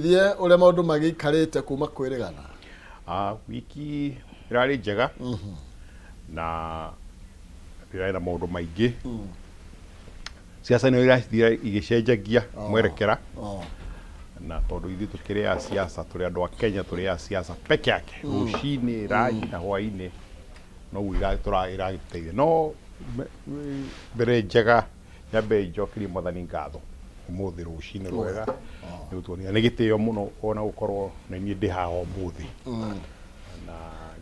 Ũkĩtũmenyithie ũrĩa maũndũ magĩikarĩte kuma kwĩrĩgana. Wiki ĩrarĩ njega na ndĩrarĩ na maũndũ maingĩ. Siasa nĩ irathiĩ igĩcenjagia mwerekera na tondũ ithuĩ tũkĩrĩ a siasa, tũrĩ andũ a Kenya, tũrĩ a siasa peke yake, rũcinĩ, ranji na hwainĩ, noguo ĩragĩtũteithia. No mbere njega, nyambe njokerie Mwathani ngatho ũmũthĩ rũcinĩ rwega nĩ gũtuonia nĩ gĩtĩo mũno ona gũkorwo nĩ niĩ ndĩ haha ũmũthĩ, na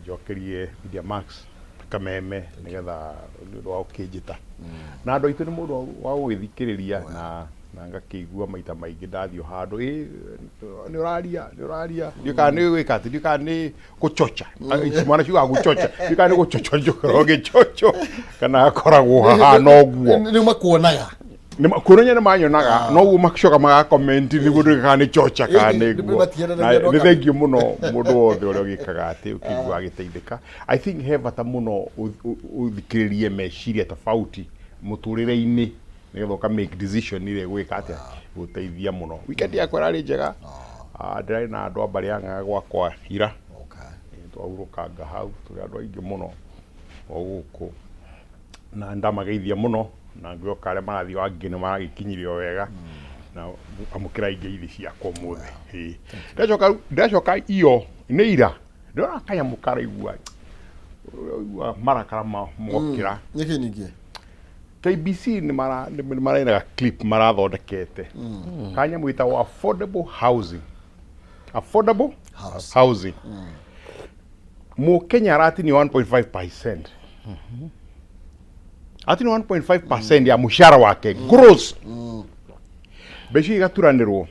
njokerie Media Max kameme nĩgetha nĩ ũndũ wa gũkĩnjĩta na andũ aitũ nĩ mũndũ wa gũgĩthikĩrĩria na ngakĩigua maita maingĩ ndathiĩ o handũ, ĩ nĩ ũraria, nĩ ũraria, ndiũĩ kana nĩ gwĩka atĩ, ndiũĩ kana nĩ gũchocha. Mwana ciugaga gũchocha, ndiũĩ kana nĩ gũchocho njũkaga ngĩchocho kana akoragwo hahana ũguo. Rĩu makuonaga. Kuonania nĩ manyonaga, noguo macoka magakomenti nĩguo ndũĩ kana nĩ chocha kana nĩ guo. Matiaranagia Na andũ nĩ a thengiũ mũno mũndũ wothe ũrĩa ũgĩkaga atĩ ũkĩigua agĩteithĩka. I think he bata mũno ũthikĩrĩrie meciria tofauti mũtũrĩre-inĩ nĩgetha ũka make decision ĩrĩa ĩgwĩka atĩa, gũteithia mũno. Weekend yakwa ĩrarĩ njega. Ndĩrarĩ na andũ a mbarĩ ya Ng'ang'a gwakwa ira. Twahurũkanga hau tũrĩ andũ aingĩ mũno o gũkũ, na ndamageithia mũno na ngĩoka arĩa marathiĩ angĩ nĩ maragĩkinyire o wega na amũkĩra ngeithi ciakwa ũmũthĩ. Ĩĩ. Ndacoka iyo nĩ ira ndĩrona kanyamũ karaigua, ũraigua marakara mokĩra. Nĩkĩ ningĩ? KBC nĩ marainaga clip marathondekete kanyamũ gĩtagwo affordable housing, affordable House. housing. Mũkenya aratinio 1.5%, atinio 1.5% ya mũcara wake gross. Mbeca igaturanĩrwo,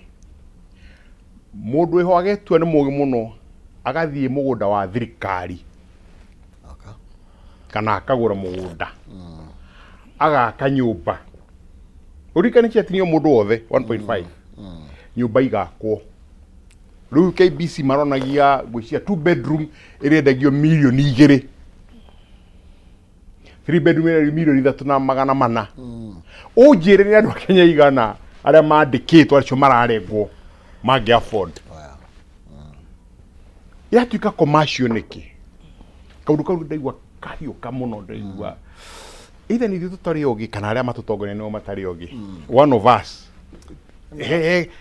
mũndũ wĩho agetua nĩ mũgĩ mũno, agathiĩ mũgũnda wa thirikari kana akagũra mũgũnda, agaka nyũmba. Ũririkane ciatinio mũndũ wothe 1.5, nyũmba igakwo. Rĩu KBC maronagia ngwĩciria two bedroom ĩrendagio mirioni 2, three bedroom ĩrendio mirioni 3 na magana 4. Ũnjĩre nĩ andũ a Kenya igana arĩa mandĩkĩtwo acio mararengwo mangĩ afford? Yatuĩka commercial nĩkĩ? Kaũndũ kau ndaigua kahiũka mũno, ndaigua either nĩ ithuĩ tũtarĩ ogĩ kana arĩa matũtongoria nĩo matarĩ ogĩ. One of us,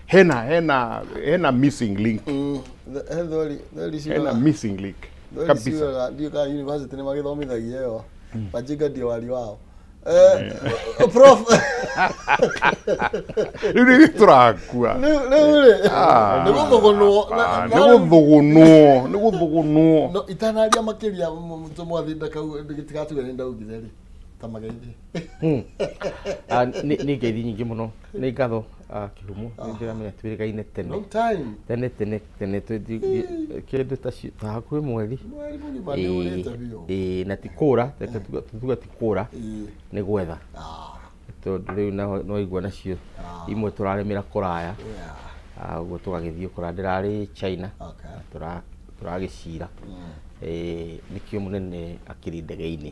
hena missing link. He thweri thweri Hena ciugaga missing link thweri kabisa. Ciugaga ndiũ kana university nĩ magĩthomithagia ĩyo wajinga ndio wali wao. Prof. Rĩu nĩ ithuĩ tũrakua. Rĩu rĩ nĩ gũthũgũnwo Nĩ gũthũgũnwo, nĩ gũthũgũnwo. No itanaria makĩria mwathi ndakau gĩtigatuge nĩ ndaugire rĩ ta mageithie. Nĩ ngeithi nyingĩ mũno, nĩ ngatho, Kĩhumo, nĩ ndĩramenya twĩrĩgaine tene. Long time. Tene tene tene, kĩndũ ta hakuhĩ mweri. Mweri mũgima nĩ ũrĩte biũ. Ĩĩ, na ti kũra, reke tuge ti kũra, nĩ gwetha, tondũ rĩu naho no igua nacio imwe tũrarĩmĩra kũraya. Ũguo tũgagĩthiĩ kũraya, ndĩrarĩ China. Tũragĩcira. Nĩkĩo mũnene akĩrĩ ndege-inĩ.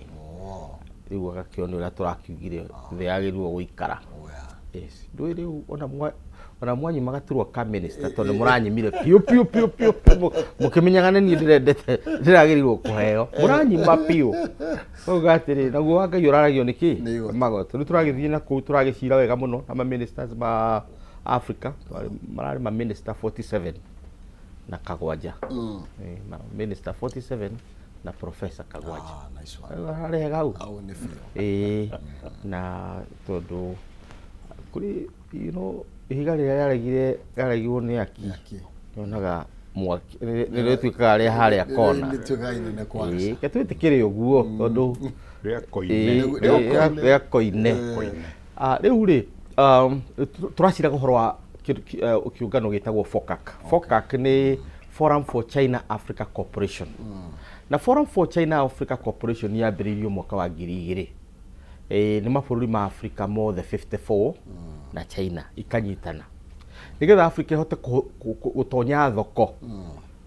Rĩu agakĩona ũrĩa tũrakiugire thĩ yagĩrĩirwo gũikara. Yes. Ndũĩ rĩu ona mwanyima gaturwa ka minister, tondũ mũranyimire biũ biũ biũ biũ biũ, mũkĩmenyaga nĩ niĩ ndĩrendete, ndĩragĩrĩirwo kũheo, mũranyima biũ. Ũguo atĩrĩ, naguo wa Ngai ũraragio nĩ kĩ? Nĩ igoti. Magoti. Rĩu tũragĩthiĩ na kũu, tũragĩcira wega mũno na ma ministers ma Africa. Mararĩ ma minister 47 na Kagwanja. Ma minister 47 na Professor Kagwanja. Nice one. Harĩ hega hau. Hau nĩ biũ. Ĩĩ, na tondũ kũrĩ ihiga rĩrĩa rĩaregire, rĩaregirwo nĩ aki Aki. Nyonaga mwaki nĩ rĩtuĩkaga rĩa harĩa kona. Rĩtuĩkaga inene kwaca. Ĩĩ, reke twĩtĩkĩre ũguo tondũ Rĩa koine. Ĩĩ, Rĩa rĩa koine. Rĩa koine. Rĩu rĩ, tũraciraga ũhoro wa kĩũngano gĩtagwo FOCAC. FOCAC nĩ Forum for China Africa Cooperation. Na Forum for China Africa Cooperation yambĩrĩirio mwaka wa 2000. Nĩ mabũrũri ma Africa mothe 54 na China ikanyitana nĩgetha Africa ĩhote gũtonya thoko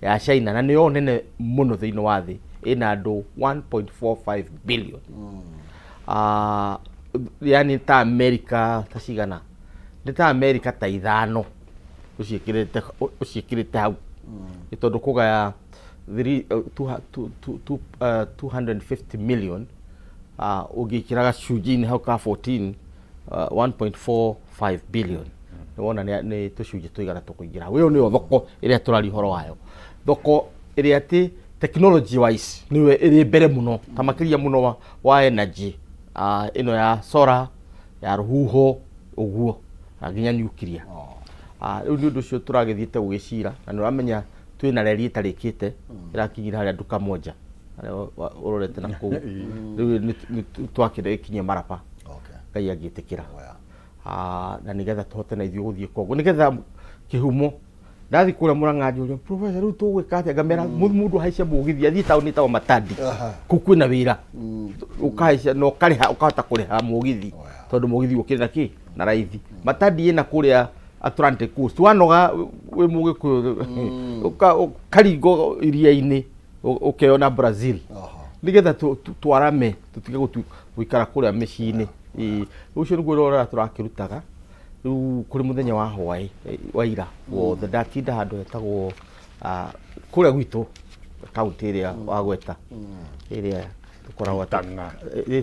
ya China, na nĩyo nene mũno thĩinĩ wa thĩ, ĩna andũ 1.45 billion. Yani ta America ta cigana, nĩ ta America ta ithano. Ũciĩkĩrĩte, ũciĩkĩrĩte hau nĩ tondũ kũgaya three, two, two, two, two, 250 million ũngĩkĩra gacunjĩ-inĩ hau ka 14, 1.45 billion, nĩ wona nĩ tũcunjĩ tũigana tũkũingĩra hau. Ĩyo nĩyo thoko ĩrĩa tũraria ũhoro wayo, thoko ĩrĩa atĩ technology wise nĩyo ĩrĩ mbere mũno, ta makĩria mũno wa energy, ĩno ya solar, ya rũhuho ũguo, na nginya nuclear. Rĩu nĩ ũndũ ũcio tũragĩthiĩte gũgĩcira, na nĩ ũramenya twĩna reri ĩtarĩkĩte ĩrakinyire harĩa Nduka Moja harĩa ũrorete na kũu. Rĩu nĩ twakĩra ĩkinye Maraba. Ngai angĩtĩkĩra. Na nĩgetha tũhote na ithuĩ gũthiĩ Kongo, nĩgetha kĩhumo ndathiĩ kũrĩa Mũrang'a njũria, "Professor, rĩu tũgwĩka atĩa?" Ngamera mũndũ ahaice mũgithi athiĩ taũni ĩtagwo Matadi. Kũu kwĩna wĩra, ũkahaica na ũkarĩha, ũkahota kũrĩha mũgithi tondũ mũgithi ũkĩrĩ na kĩ na raithi. Matadi ĩna kũrĩa Atlantic Coast, wanoga wĩ Mũgĩkũyũ ũkaringwo iria-inĩ, ũkeyona Brazil. Nĩgetha twarame, tũtige gũikara kũrĩa mĩciĩ-inĩ. Ĩĩ, ũcio nĩguo ũrĩa tũrakĩrutaga rĩu. Kũrĩ mũthenya wa hwaĩ wa ira wothe ndatinda handũ hetagwo kũrĩa gwitũ, kaunti ĩrĩa wagweta, ĩrĩa tũkoragwo Itang'a.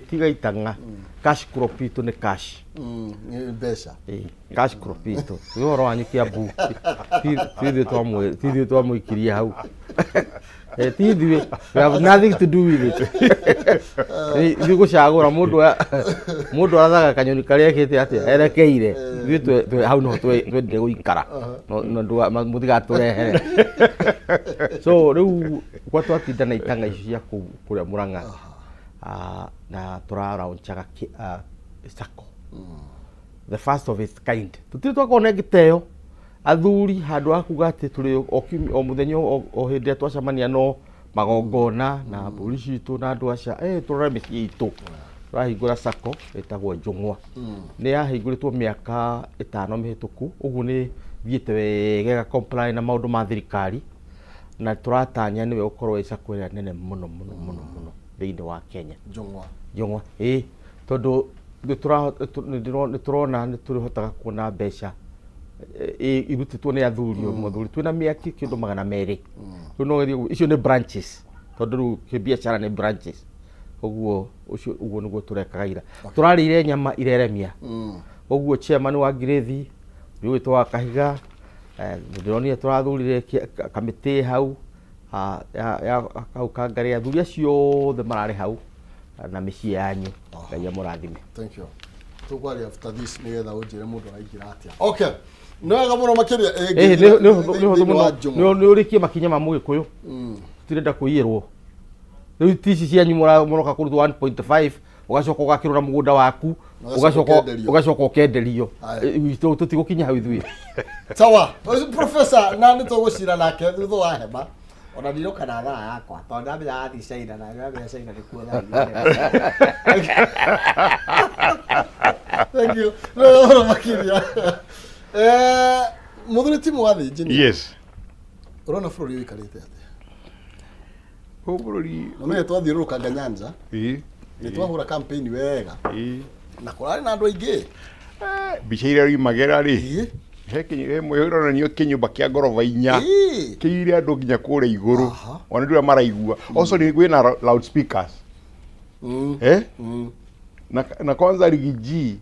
Tiga Itang'a, cash crop itũ nĩ cash. Nĩ mbeca. Ĩĩ, cash crop itũ nĩ ũhoro wanyu Kiambu. Ti ithuĩ twamũikirie hau. Ti ithuĩ, we have nothing to do with it. Ithuĩ gũcagũra mũndũ arathaga kanyoni karĩa ekĩte atĩa erekeire. Ithuĩ hau noho twendire gũikara. No mũtigatũrehere. So rĩu kwa twatinda na itang'a icio cia kũu kũrĩa Mũrang'a, na tũraraunchaga sacco, the first of its kind. Tũtirĩ twakorwo na ĩngĩ ta ĩyo. Athuri handũ ha kuga atĩ tũrĩ o o mũthenya, o hĩndĩ ĩrĩa twacemania no magongona na mbũri citũ na andũ aca, tũrore mĩciĩ itũ. Tũrahingũra sacco ĩtagwo Njũng'wa. Nĩ yahingũrĩtwo mĩaka 5 mĩhĩtũku ũguo, nĩ thiĩte wega ĩga comply na maũndũ ma thirikari, na tũratanya nĩwe gũkorwo ĩ sacco ĩrĩa nene mũno mũno mũno mũno thĩinĩ wa Kenya. Njũng'wa. Njũng'wa, ĩĩ, tondũ nĩ tũrona nĩ tũrĩhotaga kuona mbeca irutĩtwo nĩ athuri, o mũthuri. Twĩna mĩaki kĩndũ 200 rĩu, no ũgerie icio nĩ branches, tondũ rĩu kĩbiacara nĩ branches ũguo. Ũcio ũguo nĩguo tũrekaga. Ira tũrarĩire nyama ireremia ũguo, chairman wa Ngirĩthi ũrĩa ũgwĩtwo wa Kahiga, ndĩronire tũrathurire kamĩtĩ hau, ya hau Kangarĩ. Athuri acio othe mararĩ hau na mĩciĩ yanyu, Ngai amũrathime. Thank you. Tũkwaria after this nĩgetha ũnjĩre mũndũ araingĩra atĩa. Okay, nĩ wega mũno makĩria. Nĩ ũhũthũ mũno. Nĩ ũrĩkie makinya ma Mũgĩkũyũ, tirenda kũiyĩrwo. Rĩu ti ici cianyu mũroka kũrutwo 1.5, ũgacoka ũgakĩrũra mũgũnda waku. Ũgacoka ũgacoka ũkenderio. Ũgacoka ũkenderio. Aya. Itũ tũtigũkinya hau ithuĩ. Sawa professor, na nĩ tũgũcira nake thutha wa hema. Ona ndiroka na thaa yakwa tondũ ndamenya athiĩ China, na ndamenya China nĩkuo thaa igĩrĩ. Thank you, nĩ wega mũno makĩria. Mũthuri ti mwathi engineer. Yes. Ũrona bũrũri ũikarĩte atĩa? Ũyũ bũrũri. Na mene twathiũrũrũkanga Nyanza, nĩ twahũra campaign wega na kũrarĩ na andũ aingĩ. Mbica iria riumagĩra rĩ, he ĩmwe ĩronanio kĩnyũmba kĩa ngoroba 4 kĩiyũire andũ nginya kũrĩa igũrũ. Ona ndũrĩa maraigua. Oh sorry, kwĩna loudspeakers. Eh? Na kwanza Riggy G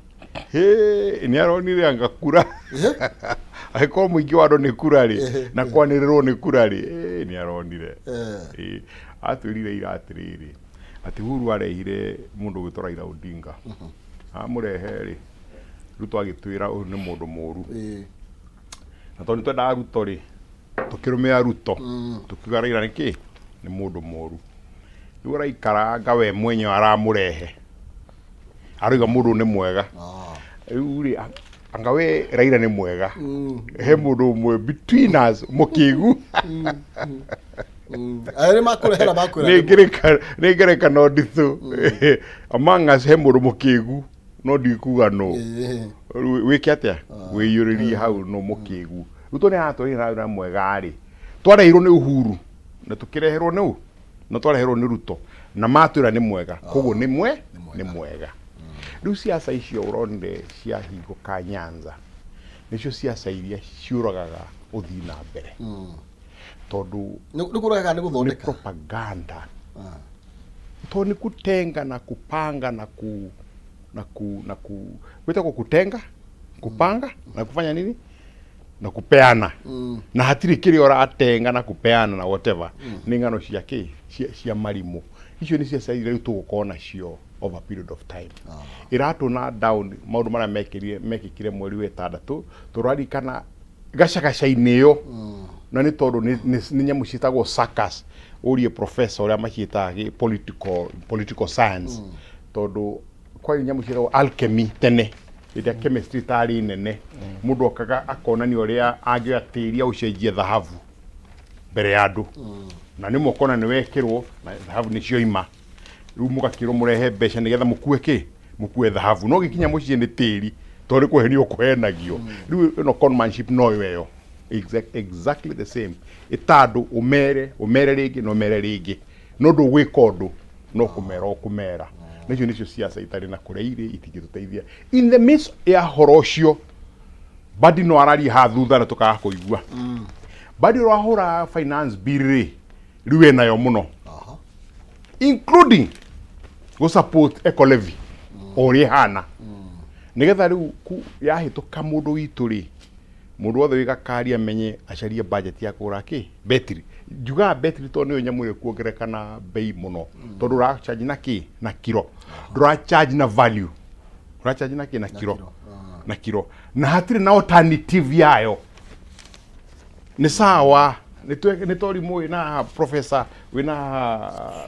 he nĩ aronire anga kura angĩkorwo mũingĩ wa andũ nĩ kura rĩ, na kwanĩrĩrwo nĩ kura rĩ, nĩ aronire. Atwĩrire ira atĩrĩrĩ, atĩ Uhuru arehire mũndũ ũgwĩtwo Raila Odinga, amũrehe rĩ, Ruto agĩtwĩra ũyũ nĩ mũndũ mũru, na tondũ nĩ twendaga Ruto rĩ, tũkĩrũmĩrĩra Ruto, tũkiuga Raila nĩ kĩ nĩ mũndũ mũru. Rĩu araikaranga we mwenyewe aramũrehe, aroiga mũndũ nĩ mwega. Rĩu rĩ, anga we Raila nĩ mwega, he mũndũ ũmwe between us mũkĩgu. Erĩ makũrehera makwĩra. Nĩ ngerekano nditũ. Among us he mũndũ mũkĩgu, no ndikuga no. Rĩu wĩke atĩa wĩiyũrĩrie hau no mũkĩgu. Ruto nĩ aratwĩrire na mwega rĩ, twarehirwo nĩ Uhuru na tũkĩreherwo nĩ ũ na twareherwo nĩ Ruto, na matwĩra nĩ mwega, koguo nĩ mwega. Rĩu ciaca icio ũronire ciahingũka Nyanza. Nĩcio ciaca iria ciũragaga ũthii na mbere, tondũ Nĩ kũrega nĩ nĩ gũthondeka. Propaganda, tondũ nĩ kutenga na kupanga na ku na ku na ku gwĩtagwo kutenga, kupanga na kufanya nini na kupeana, na hatirĩ kĩrĩa ũratenga na kupeana na whatever. Nĩ ng'ano cia kĩ cia marimũ. Icio nĩ ciaca iria rĩu tũgũkorwo nacio over a period of time iratũna down. Maũndũ marĩa mekĩrire mekĩkire mweri wa ĩtandatũ, tũrarikana gacagaca-inĩ ĩyo, na nĩ tondũ nĩ nyamũ ciĩtagwo suckers. Ũrie professor ũrĩa maciĩtaga political science, tondũ kwarĩ nyamũ ciĩtagwo alchemy tene, hĩndĩ ya chemistry ĩtarĩ nene. Mũndũ okaga akonania ũrĩa angĩoya tĩri aũcenjie thahabu mbere ya andũ, na nĩ mũkona nĩ wekĩrwo na thahabu nĩ cioima. Rĩu mũgakĩrwo mũrehe mbeca nĩgetha mũkue kĩ mũkue thahabu, no gĩkinya mũciĩ nĩ tĩri, tondũ nĩ kũhenio kũhenagio. Rĩu ĩno conmanship noyo ĩyo exactly the same, ĩtandũ ũmere ũmere rĩngĩ na ũmere rĩngĩ, no ndũgwĩka ũndũ, no kũmera ũkũmera. Na icio nĩcio ciaca itarĩ na kũrĩa irĩ, itingĩtũteithia. In the midst ya horo ũcio, Badi no araria haha thutha na tũkaga kũigua. Badi ũrahũra finance bill rĩ, rĩu ĩnayo mũno, including gũ support eco levy o ũrĩa ĩhana, nĩgetha rĩu yahĩtũka mũndũ witũ rĩ, mũndũ wothe wĩ gakari amenye acarie budget ya kũgũra kĩ betiri. Njugaga betiri tondũ nĩyo nyamũ ĩrĩa kuongerereka na bei mũno, tondũ ũracharge na kĩ na kiro, ndũracharge na value, ũracharge na kĩ na kiro. Kiro. Na kiro, na hatirĩ na alternative yayo. Nĩ sawa, nĩ tori mũĩ na professor wĩna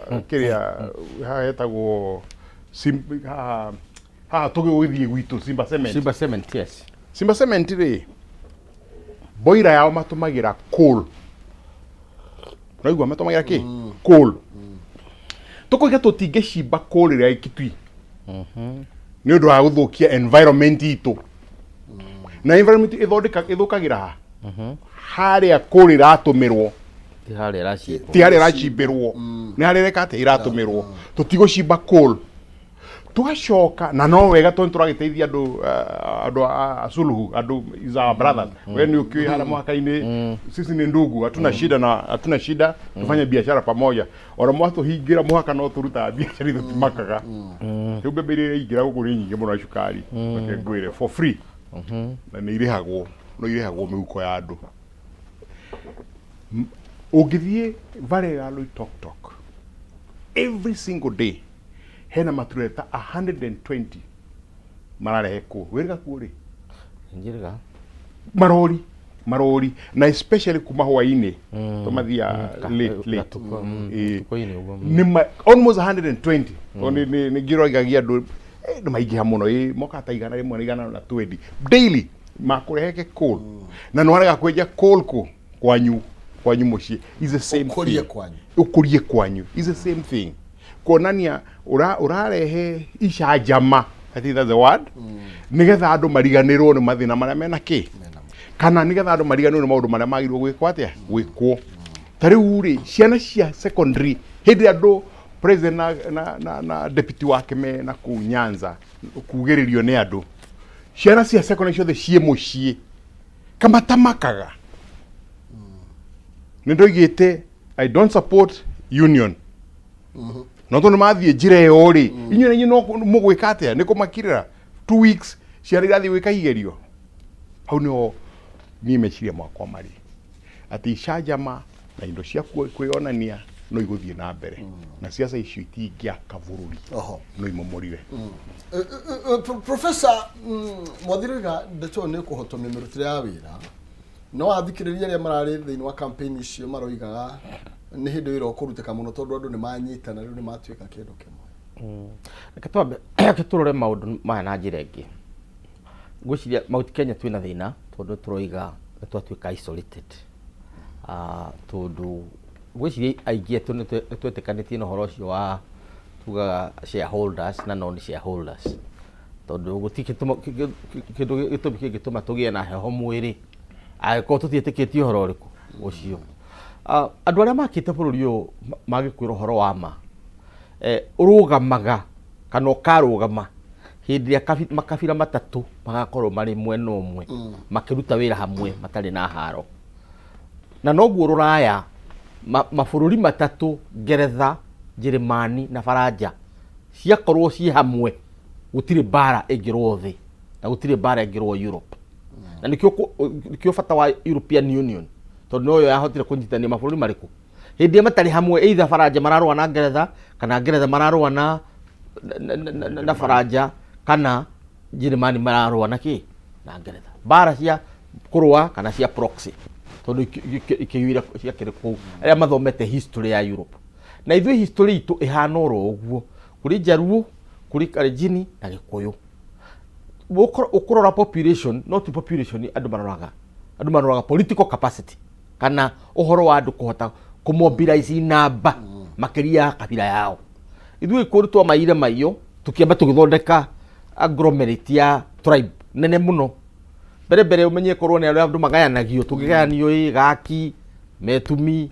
kĩrĩa haha hetagwo haha haha tũgĩgũthiĩ gwitũ Simba Cement. Simba Cement, yes. Simba Cement rĩ, boiler yao matũmagĩra coal. Ũraigua, matũmagĩra kĩ coal. Tũkoiga tũtingĩcimba coal ĩrĩa ĩ Kitui nĩ ũndũ wa gũthũkia environment itũ, na environment ĩthondeka ĩthũkagĩra ha harĩa coal ĩratũmĩrwo. Ti harĩa ĩracimbwo. Ti harĩa ĩracimbĩrwo, nĩ harĩa ĩreka atĩa ĩratũmĩrwo. Tũtigũcimba coal. Tũgacoka na no wega, tondũ tũragĩteithia andũ, andũ a Suluhu, andũ is our brothers. We nĩ ũkĩũĩ harĩa mũhaka-inĩ sisi ni ndugu, hatuna shida na hatuna shida, tufanye biashara pamoja. Ona mwatũhingĩra mũhaka no tũrutaga biashara itũ, timakaga. Rĩu mbembe iria iraingĩra gũkũ nĩ nyingĩ mũno na cukari, reke ngwĩre for free, na nĩ irĩhagwo, no irĩhagwo mĩhuko ya andũ. Ũngĩthiĩ Valley ya Loitoktok, every single day hena matureta 120 mararehe kũ wĩrĩga kuo rĩ. Njĩrĩga. Marori marori, na especially kuma hwainĩ tũmathia late late. Gatukũ, Ĩĩ. Ũtukũ-inĩ ũguo. Nĩ almost 120, tondũ nĩ ngĩroigagia andũ nĩ maingĩha mũno, ĩ mokaga ta 100 na 120 daily makũrehe coal, na nĩ warega kwenja coal kũ kwanyu mũciĩ is the same Ũkũrie thing. Kwanyu. Ũkũrie kwanyu is the same thing, kuonania ũrarehe icanjama, I think that's the word, nĩgetha andũ mariganĩrwo nĩ mathĩna marĩa mena kĩ, kana nĩgetha andũ mariganĩrwo nĩ maũndũ marĩa magĩrĩirwo gwĩkwo atĩa gwĩkwo. Ta rĩu rĩ, ciana cia secondary, hĩndĩ ĩrĩa andũ president na deputy wake me na kũu Nyanza kugĩrĩrio nĩ andũ, ciana cia secondary ciothe ciĩ mũciĩ kamatamakaga. Nĩ ndoigĩte I don't support union, no tondũ mathiĩ njĩra ĩyo rĩ, inyuĩ na inyuĩ no mũgwĩka atĩa? Nĩ kũmakirĩra 2 weeks ciana irathiĩ gwĩka igerio. Hau nĩho niĩ meciria makwa marĩ, atĩ icanjama na indo cia kwĩyonania no igũthiĩ na mbere, na ciaca icio itingĩaka bũrũri, no imomorire. Professor Mwathirĩga, ndeto ĩyo nĩ kũhotomia mĩrutĩre ya wĩra. No athikĩrĩria arĩa mararĩ thĩinĩ wa campaign icio maroigaga nĩ hĩndĩ wĩra ũkũrutĩka mũno, tondũ andũ nĩ manyitana rĩu, nĩ matuĩka kĩndũ kĩmwe. Reke twambe, reke tũrore maũndũ maya na njĩra ĩngĩ. Ngwĩciria Mount Kenya twĩna thĩna, tondũ tũroiga nĩ twatuĩka isolated. Tondũ ngwĩciria aingĩ aitũ nĩ twetĩkanĩtie na ũhoro ũcio wa tugaga shareholders na non shareholders, tondũ gũtirĩ kĩndũ gĩtũmi kĩngĩtũma tũgĩe na heho mwĩrĩ angĩkorwo tũtiĩtĩkĩtie ũhoro ũrĩkũ ũcio. Andũ arĩa makĩte bũrũri ũyũ magĩkwĩra ũhoro wa ma, ũrũgamaga kana ũkarũgama hĩndĩ Hĩndĩ ĩrĩa makabira matatũ magakorwo marĩ mwena ũmwe makĩruta wĩra hamwe matarĩ na haro. Na noguo rũraya mabũrũri matatũ, Ngeretha, Njĩrĩmani na Baranja, ciakorwo ciĩ hamwe gũtirĩ mbara ĩngĩrũo thĩ na gũtirĩ mbara ĩngĩrũo Europe. Na nĩkĩo nĩkĩo bata wa European Union, tondũ noyo yahotire kũnyitithania mabũrũri marĩkũ hĩndĩ ĩrĩa matarĩ hamwe, either Baranja mararũa na Ngeretha kana Ngeretha mararũa na Baranja kana Njĩrĩmani mararũa na kĩ na Ngeretha, mbara cia kũrũa kana cia proxy, tondũ ikĩiyũire ciakĩrĩ kũu arĩa mathomete history ya Europe. Na ithuĩ history itũ ĩhana oro ũguo, kũrĩ Njaruo, kũrĩ Kalenjin na Gĩkũyũ. Ũkũrora population, no ti population andũ maroraga, andũ maroraga political capacity kana ũhoro wa andũ kũhota kũmobilize namba makĩria ya kabira yao. Ithuĩ kũrĩ twamaire maiyo, tũkĩamba tũgĩthondeka agglomerate ya tribe nene mũno mbere mbere. Ũmenye korwo nĩ arĩa andũ magayanagio, tũngĩgayanio ĩ Gaki, Metumi,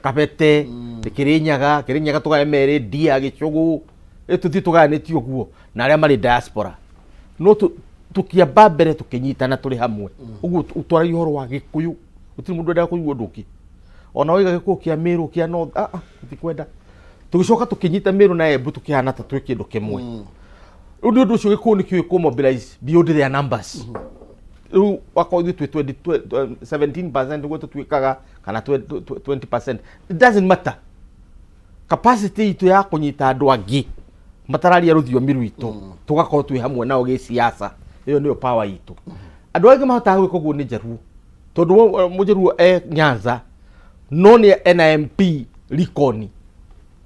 Kabete, Kĩrĩnyaga, Kĩrĩnyaga tũgaye merĩ, Ndia, Gĩcũgũ, ĩ tũthiĩ tũgayanĩtio ũguo na arĩa marĩ diaspora. No tũkĩamba mbere tũkĩnyitana tũrĩ hamwe ũguo, twaragia ũhoro wa Gĩkũyũ, gũtirĩ mũndũ endaga kũigua ũndũ ũngĩ. Ona waiga Gĩkũyũ kĩa Mĩrũ, kĩa North, ah, ah, tũtikwenda. Tũgĩcoka tũkĩnyita Mĩrũ na Embu, tũkĩhana ta twĩ kĩndũ kĩmwe. Rĩu nĩ ũndũ ũcio Gĩkũyũ nĩkĩũĩ kũ mobilize beyond their numbers. Rĩu wakorwo ithuĩ twĩ 20, 17% nĩguo tũtuĩkaga kana 20%, it doesn't matter. Capacity itũ ya kũnyita andũ angĩ matararia rũthiomi rwitũ, tũgakorwo twĩ hamwe nao gĩsiasa, ĩyo nĩyo power itũ. Andũ angĩ mahotaga gwĩka ũguo nĩ Njaruo, tondũ Mũjaruo e Nyanza no nĩ ena MP Likoni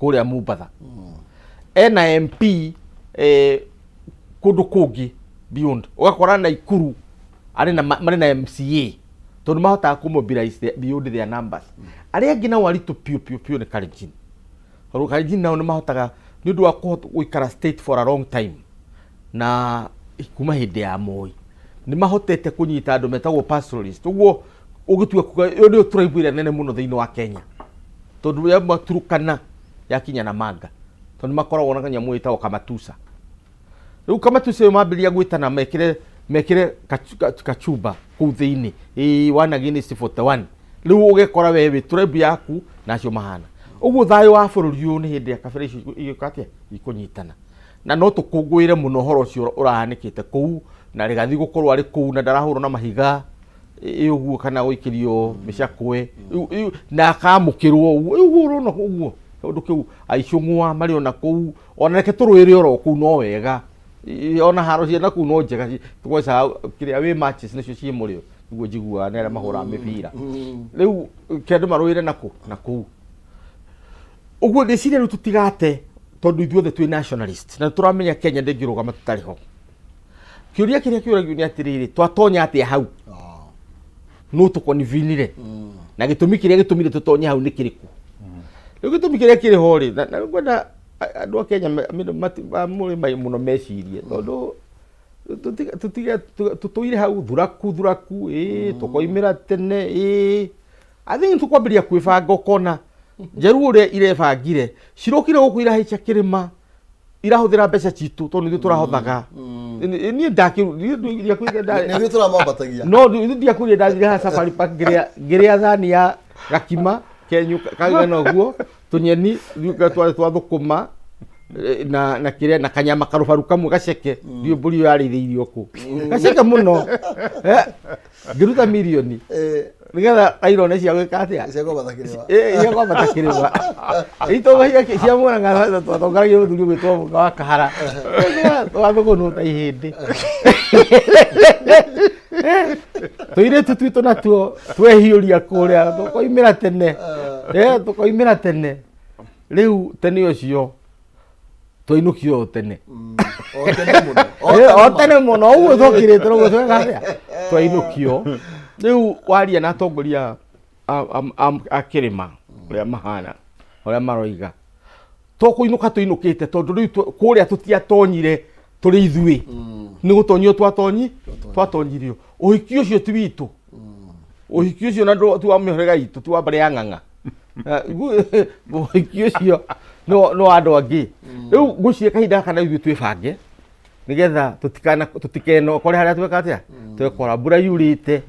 kũrĩa Mombatha, ena MP kũndũ kũngĩ beyond, ũgakora Naikuru arĩ na marĩ na MCA, tondũ mahotaga kũ mobilize beyond their numbers. Arĩa angĩ nao aritũ piũ piũ piũ nĩ Kalenjin, tondũ Kalenjin nao nĩ mahotaga nĩ ũndũ wa kũhota gũikara state for a long time na kuma hĩndĩ ya Moi nĩ mahotete kũnyita andũ metagwo pastoralist. Ũguo ũgĩtua kuga ĩyo nĩyo tribe ĩrĩa nene mũno thĩinĩ wa Kenya, tondũ yauma Turukana yakinya Namanga, tondũ nĩ makoragwo na kanyamũ ĩtagwo kamatusa. Rĩu kamatusa ĩyo mambĩrĩria gwĩtana mekĩre kachumba kũu thĩinĩ, ĩ one against 41. Rĩu ũgekora we wĩ tribe yaku na acio mahana ũguo. Thayũ wa bũrũri ũyũ nĩ hĩndĩ ya kabira icio igĩka atĩa, ikũnyitana. Na no tũkũngũĩre mũno ũhoro ũcio ũrahanĩkĩte kũu na Rigathi gũkorwo arĩ kũu na ndarahũrwo na mahiga ĩ ũguo kana gũikĩrio mĩcakwe na akamũkĩrwo ũguo ũguo ũrona ũguo ũndũ kĩu aicũng'wa marĩ ona kũu. Ona reke tũrũĩre oro kũu no wega. Ona haro cia nakũu no njega, tũgwecaga kĩrĩa wĩ matches nĩcio ciĩ mũrĩo nĩguo njiguaga nĩ arĩa mahũraga mĩbira. Rĩu ke andũ marũĩre nakũ na kũu ũguo. Ndĩciria rĩu tũtigate, tondũ ithuothe twĩ nationalist na tũramenya Kenya ndĩngĩrũgama tũtarĩ ho. Kĩũria kĩrĩa kĩũragio nĩ atĩrĩrĩ, twatonya atĩa hau? No tũkonivinire na gĩtũmi kĩrĩa gĩtũmire tũtonye hau nĩ kĩrĩkũ? Rĩu gĩtũmi kĩrĩa kĩrĩ ho rĩ, na ngwenda andũ a Kenya mũrĩ mai mũno mecirie, tondũ tũtige tũtũire hau thuraku thuraku ĩ tũkoimĩra tene ĩ. I think tũkwambĩrĩria kwĩbanga, ũkona njeru ũrĩa irebangire, cirokire gũkũ irahaica kĩrĩma, irahũthĩra mbeca citũ tondũ nithuĩ tũrahothaga. Niĩ ndiakwĩrire nĩ ithuĩ tũramambatagia. No ndiakwĩrire ndathire haha Safari Park, ngĩrĩa thani ya gakima kenyu kaigana ũguo, tũnyeni twarĩ twa thũkũma na kĩrĩa na kanyama karũbaru kamwe gaceke. Ndiũ mbũri ĩyo yarĩithĩirio kũ gaceke mũno. Ngĩruta mirioni nĩgetha airone cia gwĩka atĩa? Cia kwambata kĩrĩma. Cia kwambata kĩrĩma. Itonga cia Murang'a twatongaragia mũthuri ũgwĩtwo Mũka wa Kahara, twathũgũnwo ta ihĩndĩ. Tũirĩtu twitũ natuo twehiũria kũrĩa tũkoimĩra tene. Tũkoimĩra tene. Rĩu tene ũcio twainũkio o tene. O tene mũno. O tene mũno ũguo twokĩrĩte ũguo tweka atĩa, twainũkio. Rĩu waria na atongoria a kĩrĩma ũrĩa mahana, ũrĩa maroiga to kũinũka tũinũkĩte, tondũ rĩu kũrĩa tũtiatonyire tũrĩ ithuĩ, nĩ gũtonyio twatonyi twatonyirio. Ũhiki ũcio ti witũ, ũhiki ũcio na ti wa mĩhĩrĩga itũ, ti wa mbarĩ ya Ng'ang'a. Ũhiki ũcio no wa andũ angĩ. Rĩu ngwĩciria kahinda gaka na ithuĩ twĩbange. Nĩgetha tũtikana tũtikenokore harĩa tweka atĩa twekora mbura yurĩte.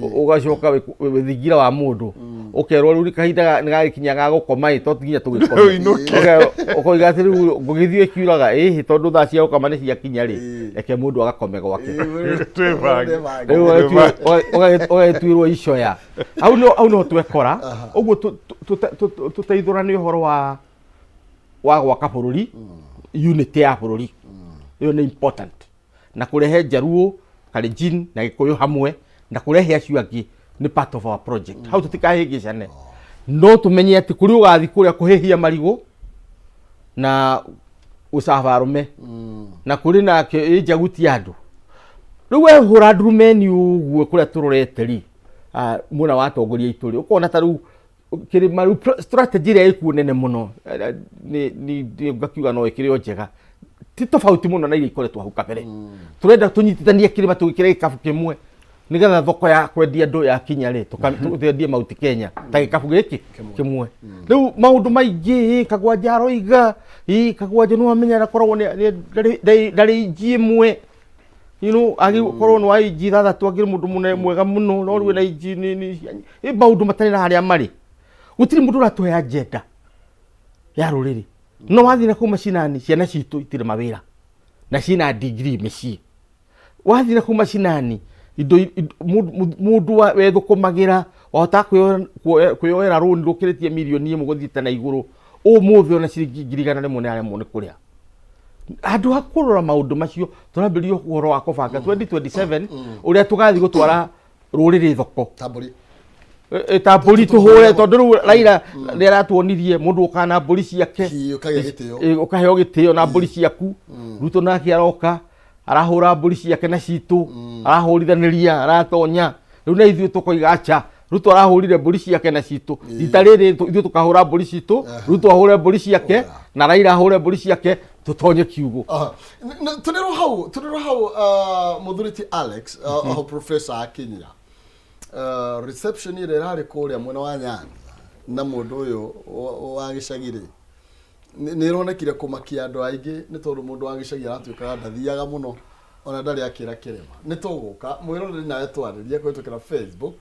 Ũgacoka wĩ thingira wa mũndũ, ũkerwo rĩu nĩ kahinda nĩ gagĩkinya ga gũkoma ĩ, to nginya tũgĩkome. Ũinũke. Ũkoiga atĩ rĩu ngũgĩthiĩ ĩkiuraga ĩhĩ, tondũ thaa cia gũkoma nĩ ciakinya rĩ, reke mũndũ agakome gwake. Twĩbange. Rĩu ũgagĩtuĩrwo icoya hau no hau no twekora ũguo tũteithũrane ũhoro wa gwaka bũrũri, unity ya bũrũri ĩyo nĩ important, na kũrehe Njaruo, Kalenjin na Gĩkũyũ hamwe na kũrehe acio angĩ nĩ part of our project. Hau tũtikahĩngĩcane, no tũmenye atĩ kũrĩ ũgathiĩ kũrĩa kũhĩhia marigũ na gũcaba arũme na kũrĩ nake ĩ njaguti andũ. Rĩu wehũra ndurumeni ũguo kũrĩa tũrorete rĩ, mwena wa atongoria aitũ rĩ, ũkona ta rĩu kĩrĩma rĩu strategy ĩrĩa ĩkuo nene mũno, nĩ ngakiuga no ĩkĩrĩ o njega, ti tofauti mũno na iria ikoretwo hau kabere. Tũrenda tũnyitithanie kĩrĩma, tũgĩkĩre gĩkabu kĩmwe, nĩgetha thoko ya kwendia andũ yakinya rĩ, twendie Mount Kenya ta gĩkabu gĩkĩ kĩmwe. Rĩu maũndũ maingĩ, Kagwanja aroiga, Kagwanja nĩ wamenya akoragwo ndarĩ inji ĩmwe, agĩkorwo nĩ wa inji 6, angĩrĩ mũndũ mũne mwega mũno, no rĩu na inji maũndũ matarĩ na harĩa marĩ. Gũtirĩ mũndũ ũratũhe agenda ya rũrĩrĩ. No wathiĩ na kũu macinani, ciana citũ itirĩ mawĩra na ciĩna degree mĩciĩ. Wathiĩ na kũu macinani, indo mũndũ wethũkũmagĩra wahotaga kwĩyoera rũni rũkĩrĩtie mirioni 1 gũthiĩte na igũrũ, ũmũthĩ ona ciringi 100,000 nĩ aremwo nĩ kũrĩa. Handũ ha kũrora maũndũ macio, tũrambĩrĩria ũhoro wa kũbanga 2027 ũrĩa tũgathiĩ gũtwara rũrĩrĩ thoko. Ta mbũri. Ta mbũri tũhũre, tondũ rĩu Raila nĩ aratuonirie mũndũ ũkaga na mbũri ciake. Ũkagĩa gĩtĩo. Ũkaheo gĩtĩo na mbũri ciaku. Ruto nake aroka arahũra mbũri ciake na citũ, arahũrithanĩria, aratonya. Rĩu na ithuĩ tũkoiga acha, Ruto arahũrire mbũri ciake na citũ, rita rĩrĩ ithuĩ tũkahũra mbũri citũ, Ruto ahũre mbũri ciake na Raila ahũre mbũri ciake, tũtonye kiugũ. Aha. Tũrĩrwo hau mũthuri ti Alex, oho professor akinyia reception ĩrĩa ĩrarĩ kũrĩa mwena wa Nyanza na mũndũ ũyũ wa gĩcagi rĩ, nĩ ĩronekire kũmakia andũ aingĩ, nĩ tondũ mũndũ wa gĩcagi aratuĩkaga ndathiaga mũno ona ndarĩ akĩra kĩrĩma. Nĩ tũgũka mwĩroreri nawe twarĩrie kũhĩtũkĩra Facebook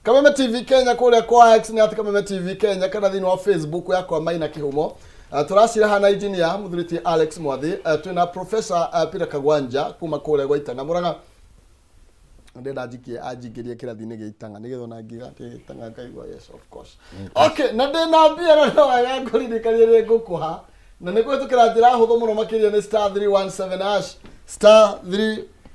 Kameme TV Kenya, kũrĩa kwa X nĩ atĩ Kameme TV Kenya, kana thĩinĩ wa Facebook yakwa Maina Kĩhumo. Tũracira hana engineer mũthurĩtie Alex Mwathi, twĩna Professor Peter Kagwanja kuma kũrĩa gwa Itanga Mũrang'a. Ndenda njikie anjingĩrie kĩrathi-inĩ gĩa Itang'a nĩgetha ona ngiga atĩ Itang'a ngaigua yes of course. Okay, na ndĩna mbia na no wega ngũririkanie nĩ ngũkũha na nĩ kũhĩtũkĩra njĩra hũthũ mũno makĩria, nĩ *317#,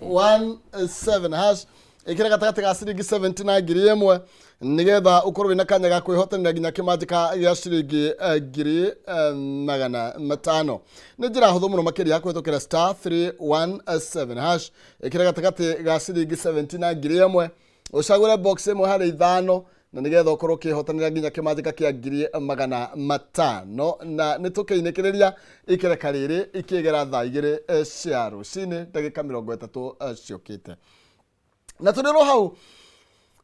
*317#. Ĩkĩra gatagatĩ ga ciringi 70 na 1,000 nĩgetha ũkorwo wĩna kanya ga kwĩhotanĩra nginya kĩmanjĩka gĩa ciringi 500,000. Nĩ njĩra hũthũ mũno makĩria ya kũhĩtũkĩra *317#. Ĩkĩra gatagatĩ ga ciringi 70 na 1,000, ũcagũre box ĩmwe harĩ ithano na nĩgetha ũkorwo ũkĩhotanĩra nginya kĩmanjĩka kĩa 500,000. Na nĩ tũkĩinĩkĩrĩria ikereka rĩrĩ ikĩgera thaa 2 cia rũcinĩ ndagĩka 30 ciũkĩte. Na tũrĩ hau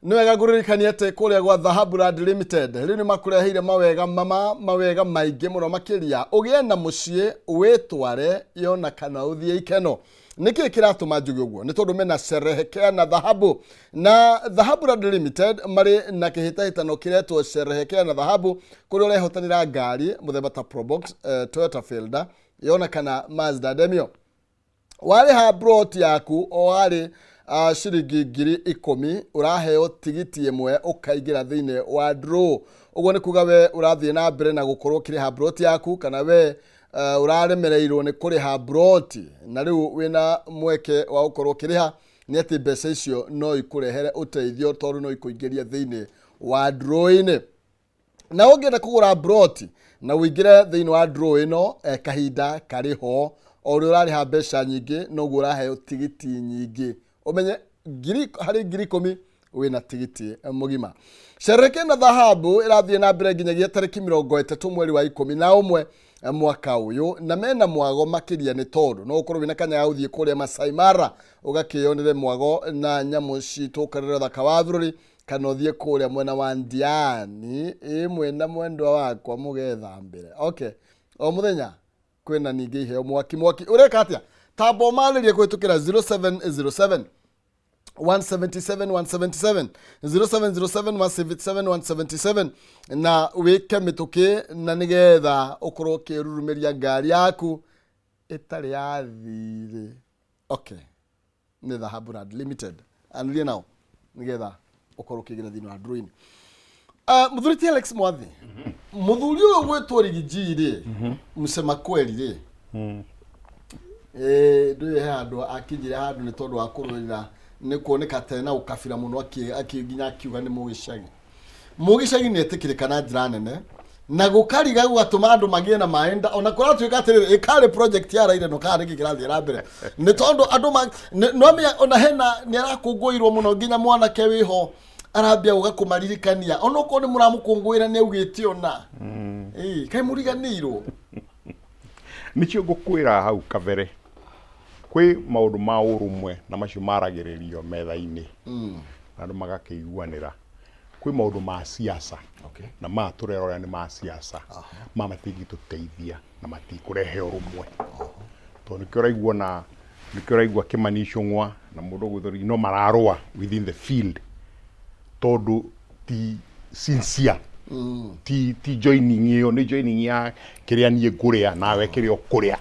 nĩ wega ngũririkania atĩ kũrĩa gwa Dhahabu Land Limited rĩu nĩ makũreheire mawega mama, mawega maingĩ mũno makĩria, ũgĩe na mũciĩ wĩtware yona kana ũthiĩ ikeno. Nĩkĩ kĩratũma njuge ũguo? Nĩ tondũ mena sherehekea na dhahabu, na Dhahabu Land Limited marĩ na kĩhĩtahĩtano kĩretwo Sherehekea na Dhahabu, kũrĩa ũrehotanĩra ngari mũthemba ta Probox, Toyota Fielder yona kana Mazda Demio. Warĩha plot yaku o harĩ ciringi 10,000, ũraheo tigiti ĩmwe ũkaingĩra thĩinĩ wa draw. Ũguo nĩ kuga we ũrathiĩ na mbere na gũkorwo ũkĩrĩha plot yaku, kana we ũraremereirwo nĩ kũrĩha plot na rĩu wĩna mweke wa gũkorwo ũkĩrĩha, nĩ atĩ mbeca icio no ikũrehere ũteithio tondũ no ikũingĩrie thĩinĩ wa draw-inĩ. Na ũngĩenda kũgũra broti na ũingĩre thĩinĩ wa draw ĩno, kahinda karĩ ho. O ũrĩa ũrarĩha mbeca nyingĩ noguo ũraheo tigiti nyingĩ. Ũmenye ngiri harĩ 10,000 wĩna tigiti mũgima. Shereke na Dhahabu ĩrathiĩ na mbere nginyagia tarĩki 30 mweri wa 11 mwaka ũyũ, na mena mwago makĩria nĩ tondũ no ũkorwo wĩna kanya ga gũthiĩ kũrĩa Masai Mara ũgakĩyonere mwago na nyamũ citũ, ũkarore ũthaka wa bũrũri, kana ũthiĩ kũrĩa mwena wa Ndiani ĩ mwena mwendwa wakwa mũgethambĩre. Okay, o mũthenya kwĩna ningĩ iheo mwaki mwaki. Ũreka atĩa? Tamba ũmarĩrie kũhĩtũkĩra 0707 177 177 0707 177 177 na wĩke mĩtũkĩ na nĩgetha ũkorwo ũkĩrurumĩria ngari yaku ĩtarĩ ya thirĩ. Okay, nĩ Dhahabu Rand Limited, anĩria nao nĩgetha ũkorwo ũkĩingĩra thĩinĩ wa draw-inĩ. Mũthuri ti Alex Mwathi, mũthuri ũyũ gwĩtwo Rigiji rĩ, msema kweli rĩ, ndũĩ he handũ akinyire handũ nĩ tondũ wa kũrũĩrĩra nĩ kuoneka tena ũkabira mũno, nginya akiuga nĩ mũgĩcagi. Mũgĩcagi nĩ etĩkĩrĩka na njĩra nene na gũkariga gũgatũma andũ magĩe na maĩ nda, ona kũratuĩka atĩrĩrĩ ĩkarĩ project ya Raila no kana nĩkĩ kĩrathiĩ na mbere, nĩ tondũ andũ no menya ona hena nĩ arakũngũĩrwo mũno, nginya mwanake wĩho arambia gũka kũmaririkania onokorwo nĩ mũramũkũngũĩra nĩ augĩte ona ĩĩ kaĩ mũriganĩirwo. Nĩkĩo ngũkwĩra hau kabere kwĩ maũndũ ma ũrũmwe na macio maragĩrĩrio metha-inĩ na andũ magakĩiguanĩra. Kwĩ maũndũ ma siasa na maya tũrerorera nĩ ma siasa, maya matingĩtũteithia na matikũrehe ũrũmwe, tondũ nĩkĩo ũraigua na nĩkĩo ũraigua Kĩmani Ichung'wa na mũndũ ũgwĩtwo no mararũa within the field, tondũ ti sincere, ti joining ĩyo nĩ joining ya kĩrĩa niĩ ngũrĩa nawe kĩrĩa ũkũrĩa.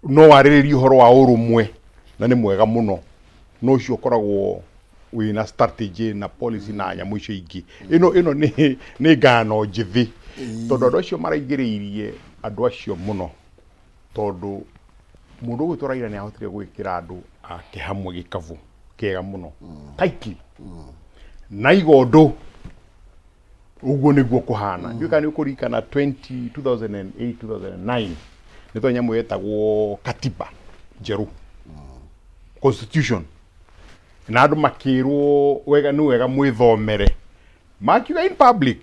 No warĩrĩrie ũhoro wa ũrũmwe na nĩ mwega mũno, no ũcio ũkoragwo wĩna strategy na policy na nyamũ icio ingĩ. Ĩno nĩ ngano njĩthĩ, tondũ andũ acio maraingĩrĩirie andũ acio mũno, tondũ mũndũ ũgwĩtwo Raila nĩ ahotire gwĩkĩra andũ ake hamwe gĩkabu kĩega mũno tightly na igondo ũguo nĩguo kũhana. Ndiũĩ kana nĩ ũkũririkana 20 2008 2009 nĩ tondũ nyamũ yetagwo katiba njerũ, constitution, na andũ makĩrwo wega nĩ wega mwĩthomere, makiuga in public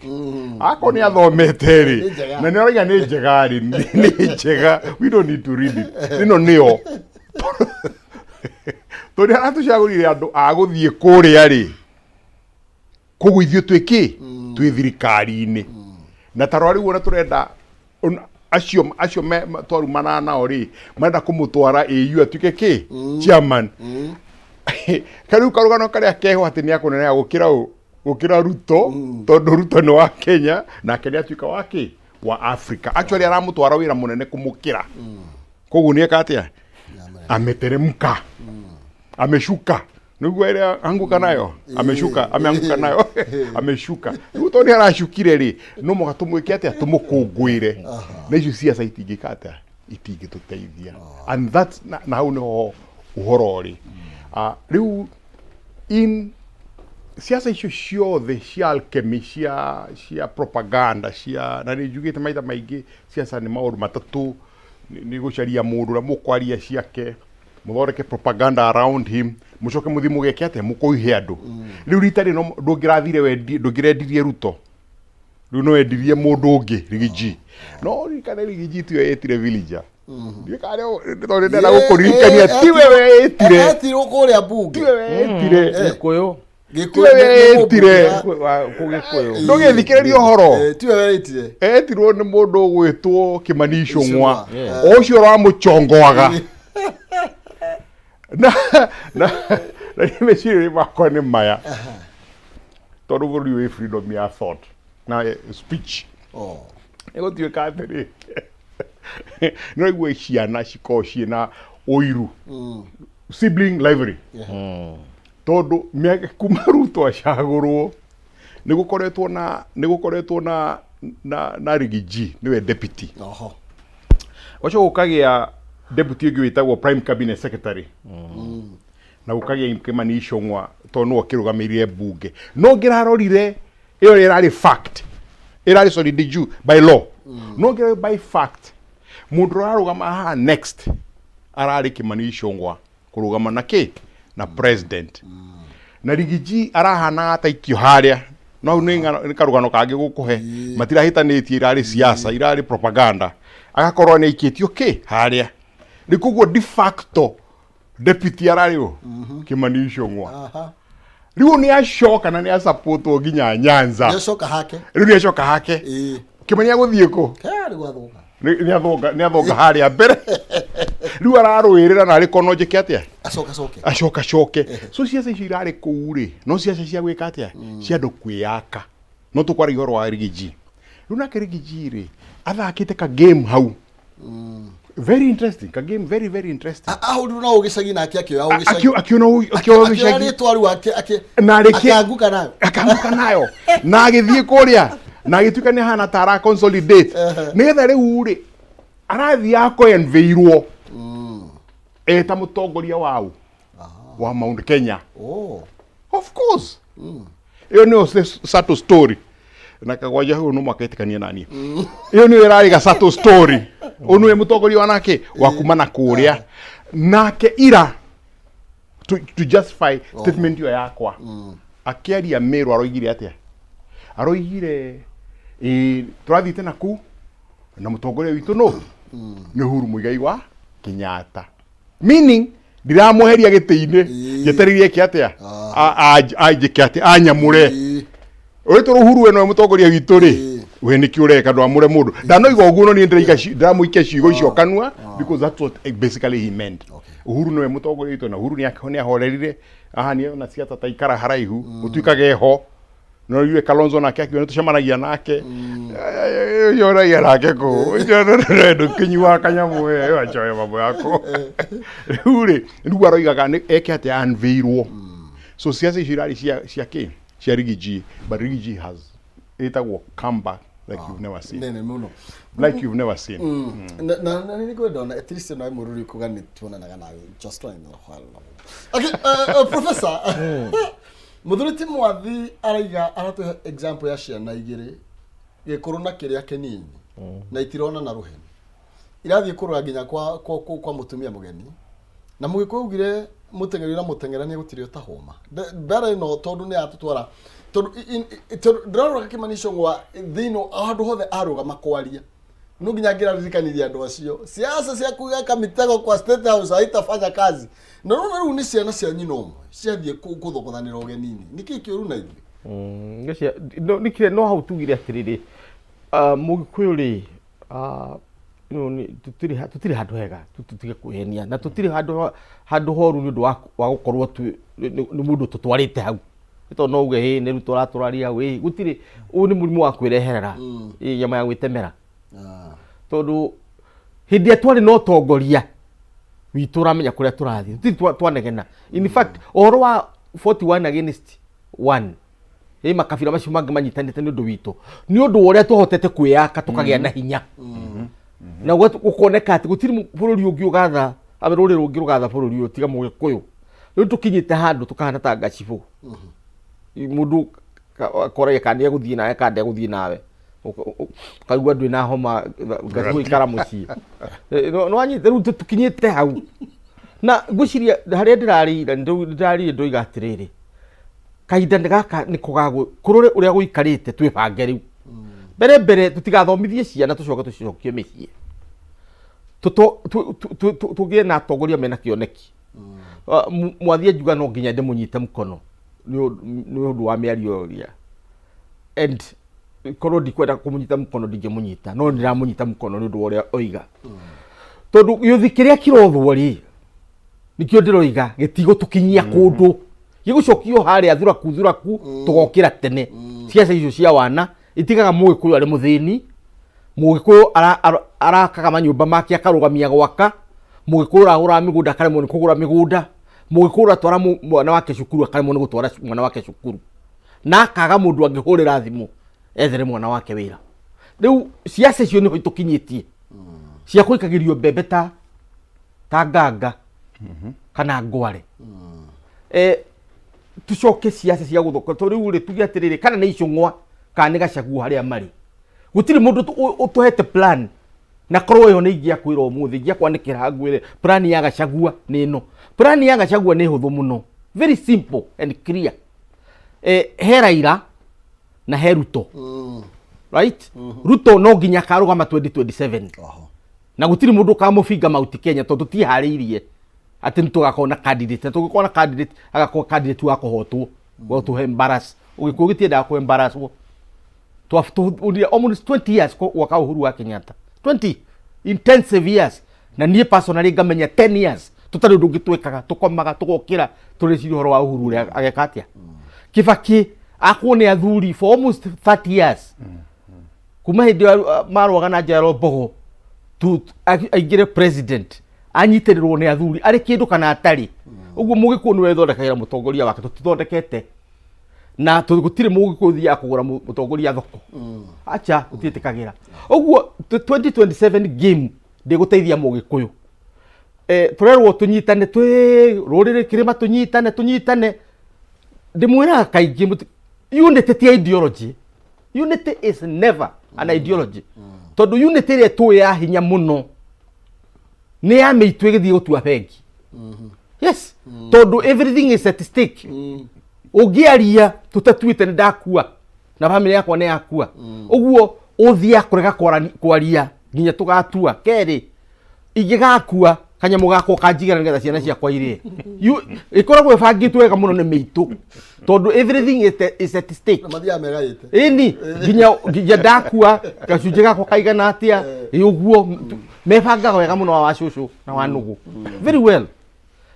akorwo nĩ athomete rĩ. Nĩ njega. Na nĩ arauga nĩ njega rĩ, nĩ njega, we don't need to read it, ĩno nĩyo tondũ aratũcagũrire andũ a gũthiĩ kũrĩa rĩ, koguo ithuĩ twĩ kĩ twĩ thirikari-inĩ na tarora rĩu ona tũrenda acio twarumana nao rĩ, marenda kũmũtwara AU atuĩke kĩ chairman. Karĩu karũgano karĩa keho atĩ nĩ akũneneha gũkĩra ũ gũkĩra Ruto, tondũ Ruto nĩ wa Kenya nake nĩ atuĩka wa kĩ wa Africa. Actually aramũtwara wĩra mũnene kũmũkĩra, koguo nĩ eka atĩa, ameteremka, ameshuka, nĩguo ĩrĩa anguka nayo, ameshuka, ameanguka nayo, ameshuka. Rĩu tondũ nĩ aracukire rĩ, no mũhaka tũmwĩke atĩa, tũmũkũngũĩre, na icio ciaca itingĩka atĩa, itingĩtũteithia. And that na hau nĩho ũhoro ũrĩ. Rĩu in ciaca icio ciothe cia alchemy, cia propaganda, cia na nĩ njugĩte maita maingĩ, ciaca nĩ maũndũ matatũ: nĩ gũcaria mũndũ ũrĩa mũkwaria ciake, mũthondeke propaganda around him, mũcoke mũthiĩ mũgeke atĩa, mũkũihe andũ. Rĩu rita rĩno ndũngĩrathire ndũngĩrendirie Ruto, rĩu no wendirie mũndũ ũngĩ, Rigiji. No ririkane Rigiji tiwe yetire villager. Ndiũĩ kana tondũ ndĩrenda gũkũririkania tiwe wetire. Etirwo kũrĩa mbunge. Tiwe wetire. Gĩkũyũ. Gĩkũyũ. Tiwe wetire. Kũ Gĩkũyũ. Ndũgĩthikĩrĩria ũhoro. Tiwe wetire. Etirwo nĩ mũndũ ũgwĩtwo Kĩmani Ichung'wa, Ichung'wa. o ũcio ũramũchongoaga na niĩ meciria makwa nĩ maya, tondũ bũrũri wĩ freedom ya thought na speech. Nĩ gũtuĩka atĩrĩ, nĩ ũraigua ciana cikoragwo ciĩna ũiru, sibling rivalry, tondũ mĩaka kuma Ruto acagũrwo nĩ gũkoretwo na Rigiji nĩwe deputy. Ũcio gũkagĩa deputy ũngĩ wĩtagwo prime cabinet secretary, na gũkagĩa Kĩmani Ichung'wa tondũ nĩwe ũkĩrũgamĩrĩire mbunge. No ngĩrarorire ĩyo ĩrarĩ fact, ĩrarĩ sorry de jure by law, no ngĩrarĩ by fact mũndũ ũrarũgama haha next ararĩ Kĩmani Ichung'wa kũrũgama na kĩ na president, na Rigiji arahanaga ta ikio harĩa. No hau nĩ karũgano kangĩ gũkũhe, matirahĩtanĩtie, irarĩ siasa, irarĩ propaganda, agakorwo nĩ aikĩtio kĩ harĩa. Rĩu koguo de facto deputy ararĩ ũ Kĩmani Ichung'wa. Rĩu nĩ acoka na nĩ asapotwo nginya Nyanza. Nĩacoka hake. Rĩu nĩ acoka hake. Kĩmani agũthiĩ kũ? Kaya rĩu athũka. Nĩ athonga harĩa mbere rĩu ararũĩrĩra na arĩ kono njĩke atĩa? Acoka coke. Acoka coke. So ciaca icio irarĩ kũu rĩ, no ciaca cia gwĩka atĩa? Cia andũ kwĩyaka. No tũkwaragia ũhoro wa Rigiji rĩu. Nake Rigiji rĩ, athakĩte ka game hau, very interesting ka game, very very interesting. Ahũrirwo na ũgĩcagi nake akĩoya ũgĩcagi. Akiona akĩoya akĩoya gĩcagi. Rĩtwa rĩu Na akĩanguka nayo. Akanguka nayo na agĩthiĩ kũrĩa na agĩtuĩka nĩ ahana ta ara consolidate nĩgetha rĩu rĩ arathiĩ akoenveirwo eta mũtongoria wau wa Mount Kenya. Of course ĩyo nĩyo subtle story na Kagwanja hau no maketĩkania naniĩ. Ĩyo nĩyo ĩrarĩ ga subtle story. Ũyũ nĩwe mũtongoria wa nake wa kuma na kũrĩa nake ira to justify statement ĩyo yakwa akĩaria Meru aroigire atĩa? Aroigire ĩ tũrathiĩte na kuu na mũtongoria witũ no nĩ Uhuru Muigai wa Kenyatta, meaning ndiramweheria gĩtĩ-inĩ, njetereire eke atĩa? Anjĩke atĩa? Anyamũre. Ũrĩ tũrũ Uhuru we nowe mũtongoria witũ rĩ, we nĩkĩ ũreka ndwamũre mũndũ ndanoiga ũguo? No niĩ ndĩraiga ndĩramũikia ciugo icio kanua because that's what basically he meant. Uhuru nĩwe mũtongoria witũ na Uhuru nĩ ahorerire aha nĩ ona ciata ta ikara haraihu ũtuĩkage ho. No yue Kalonzo nake akiuga nĩtũcemanagia nake ũcio nake kũ ũcio ndũkĩnyuaga kanyamũ we achoe mambo yako. Rĩu rĩ, rĩu aroigaga nĩ eke atĩa? Unveilwo. So ciaca icio irarĩ cia kĩ cia Rigiji, but Rigiji has ĩtagwo comeback like you've never seen. Nene mũno. Like you've never seen. Na nĩ ngwenda ona at least no mũruri kuga nĩ tuonanaga nawe just like a while. Okay, professor Mũthuri ti Mwathi araiga aratũhe example ya ciana igĩrĩ, gĩkũrũ na kĩrĩa kĩnini, na itirona na rũheni irathiĩ kũrũra nginya kwa mũtumia mũgeni. Na mũgĩkũyũ augire mũteng'eri na mũteng'erania gũtirĩ ũtahũma. Mbere ĩno tondũ nĩ yatũtwara tondũ tondũ ndĩrarora Kĩmani Ichung'wa thĩinĩ handũ hothe arũgama kwaria no nginya ngĩraririkanirie andũ acio siasa cia kuweka mitego kwa State House haitafanya kazi. Na rĩu rĩu nĩ ciana cia nyina ũmwe ciathiĩ kũthogothanĩra ũgeni-inĩ. Nĩkĩ kĩũru na ithuĩ? Nĩkĩrĩa no hau tugire atĩrĩrĩ, mũgĩkũyũ rĩ, no tũtirĩ handũ hega, tũtige kwĩhenia na tũtirĩ handũ horu nĩ ũndũ wa gũkorwo nĩ mũndũ tũtwarĩte hau. Nĩ tondũ no uge ĩ nĩ Ruto ũratũraria hau, ĩ gũtirĩ. Ũyũ nĩ mũrimũ wa kwĩreherera, ĩ nyama ya gwĩtemera, tondũ hĩndĩ ĩrĩa twarĩ na ũtongoria witũ ũramenya kũrĩa tũrathiĩ, tũtirĩ twanegena. In fact, ũhoro wa 41 against 1 ĩ makabira macio mangĩ manyitanĩte nĩ ũndũ witũ, nĩ ũndũ wa ũrĩa twahotete kwĩyaka tũkagĩa na hinya na gũkoneka atĩ gũtirĩ bũrũri ũngĩ ũgatha ame rũrĩrĩ rũngĩ rũgatha bũrũri ũyũ tiga mũgĩkũyũ. Rĩu tũkinyĩte handũ tũkahana ta ngacibũ. Mũndũ akoragia kana nĩegũthiĩ nawe kana ndegũthiĩ nawe. Ũkaigua ndwĩ na homa ngacibũ, ikara mũciĩ. Nĩwanyita? Rĩu tũkinyĩte hau na ngwĩciria harĩa ndĩrarĩire ndĩrarĩire ndoiga atĩrĩrĩ, kahinda nĩ gaka nĩ kũgagũ kũrore ũrĩa gũikarĩte. Twĩbange rĩu mbere mbere tũtigathomithie ciana tũcoke tũcicokie mĩciĩ. Tũgĩe na atongoria mena kĩoneki. Mwathi anjuga no nginya ndĩmũnyite mũkono nĩ ũndũ wa mĩario ĩrĩa, and korwo ndikwenda kũmũnyita mũkono ndingĩmũnyita, no ndĩramũnyita mũkono nĩ ũndũ wa ũrĩa oiga, tondũ gĩũthi kĩrĩa kĩrothwo rĩ, nĩkĩo ndĩroiga gĩtigũtũkinyia kũndũ, gĩgũcokio harĩa thuraku thuraku tũgokĩra tene. Ciaca icio cia wana itigaga mũgĩkũyũ arĩ mũthĩni, mũgĩkũyũ arakaga manyũmba make akarũgamia gwaka, mũgĩkũyũ aragũraga mĩgũnda akaremwo nĩ kũgũra mĩgũnda, mũgĩkũyũ ũratwara mwana wake cukuru akaremwo nĩ gũtwara mwana wake cukuru, na akaga mũndũ angĩhũrĩra thimũ ethere mwana wake wĩra. Rĩu ciaca icio nĩho itũkinyĩtie, cia kũikagĩrio mbembe ta nganga kana ngware. Tucoke ciaca cia gũthoka to rĩu rĩ, tuge atĩrĩrĩ, kana nĩ Icũng'wa kana nĩ Gachagua, harĩa marĩ gũtirĩ mũndũ ũtũhete plan. Na korwo ĩyo nĩ ingĩakwĩra ũmũthĩ, ingĩakwandĩkĩra ngwĩre plan ya Gachagua nĩ ĩno. Plan ya Gachagua nĩ hũthũ mũno, very simple and clear. He Raila na he Ruto, right? Ruto no nginya akarũgama 2027. Na gũtirĩ mũndũ ũkamũbinga Mount Kenya tondũ tũtiharĩirie atĩ nĩ tũgakorwo na candidate, na tũngĩkorwo na candidate agakorwo candidate wa kũhotwo wa tũhe embarrass. Ũgĩkũyũ gĩtiendaga kũ embarrasswo. Tũrire almost 20 years gwaka Uhuru wa Kenyatta, 20 Intensive years, na niĩ personally ngamenya 10 years tũtarĩ ũndũ ũngĩ twĩkaga, tũkomaga, tũgokĩra, tũrĩciria ũhoro wa Uhuru ũrĩa ageka atĩa. Kibaki akwo nĩ athuri for almost 30 years, kuma hĩndĩ ĩyo marũaga na Njaero Mbogo aingĩre president, anyitĩrĩrwo nĩ athuri arĩ kĩndũ kana atarĩ. Ũguo Mũgĩkũyũ nĩwe wĩthondekagĩra mũtongoria wake, tũtithondekete na gũtirĩ Mũgĩkũyũ thiaga kũgũra mũtongoria thoko, acha, tũtiĩtĩkagĩra ũguo. 2027 game ndĩgũteithia Mũgĩkũyũ. Tũrerwo tũnyitane twĩ rũrĩrĩ kĩrĩma, tũnyitane, tũnyitane. Ndĩmwĩraga kaingĩ, unity ti ideology. Unity is never an ideology, tondũ unity ĩrĩa tũĩ ya hinya mũno nĩ ya mĩitũ ĩgĩthiĩ gũtua bengi. Yes, tondũ everything is at stake. Ũngĩaria tũtatuĩte nĩ ndakua na bamĩrĩ yakwa nĩ yakua, ũguo ũthiaga kũrega kwaria nginya tũgatua. Kerĩ, ingĩgakua kanyamũ gakwa kanjigĩra nĩgetha ciana ciakwa irĩe. Ĩkoragwo ĩbangĩtwo wega mũno nĩ mĩitũ, tondũ everything is at stake. Na mathiaga megaĩte. Ĩni nginya ndakua gacunjĩ gakwa kaigana atĩa, ĩ ũguo mebangaga wega mũno wa cũcũ na wa nũgũ very well,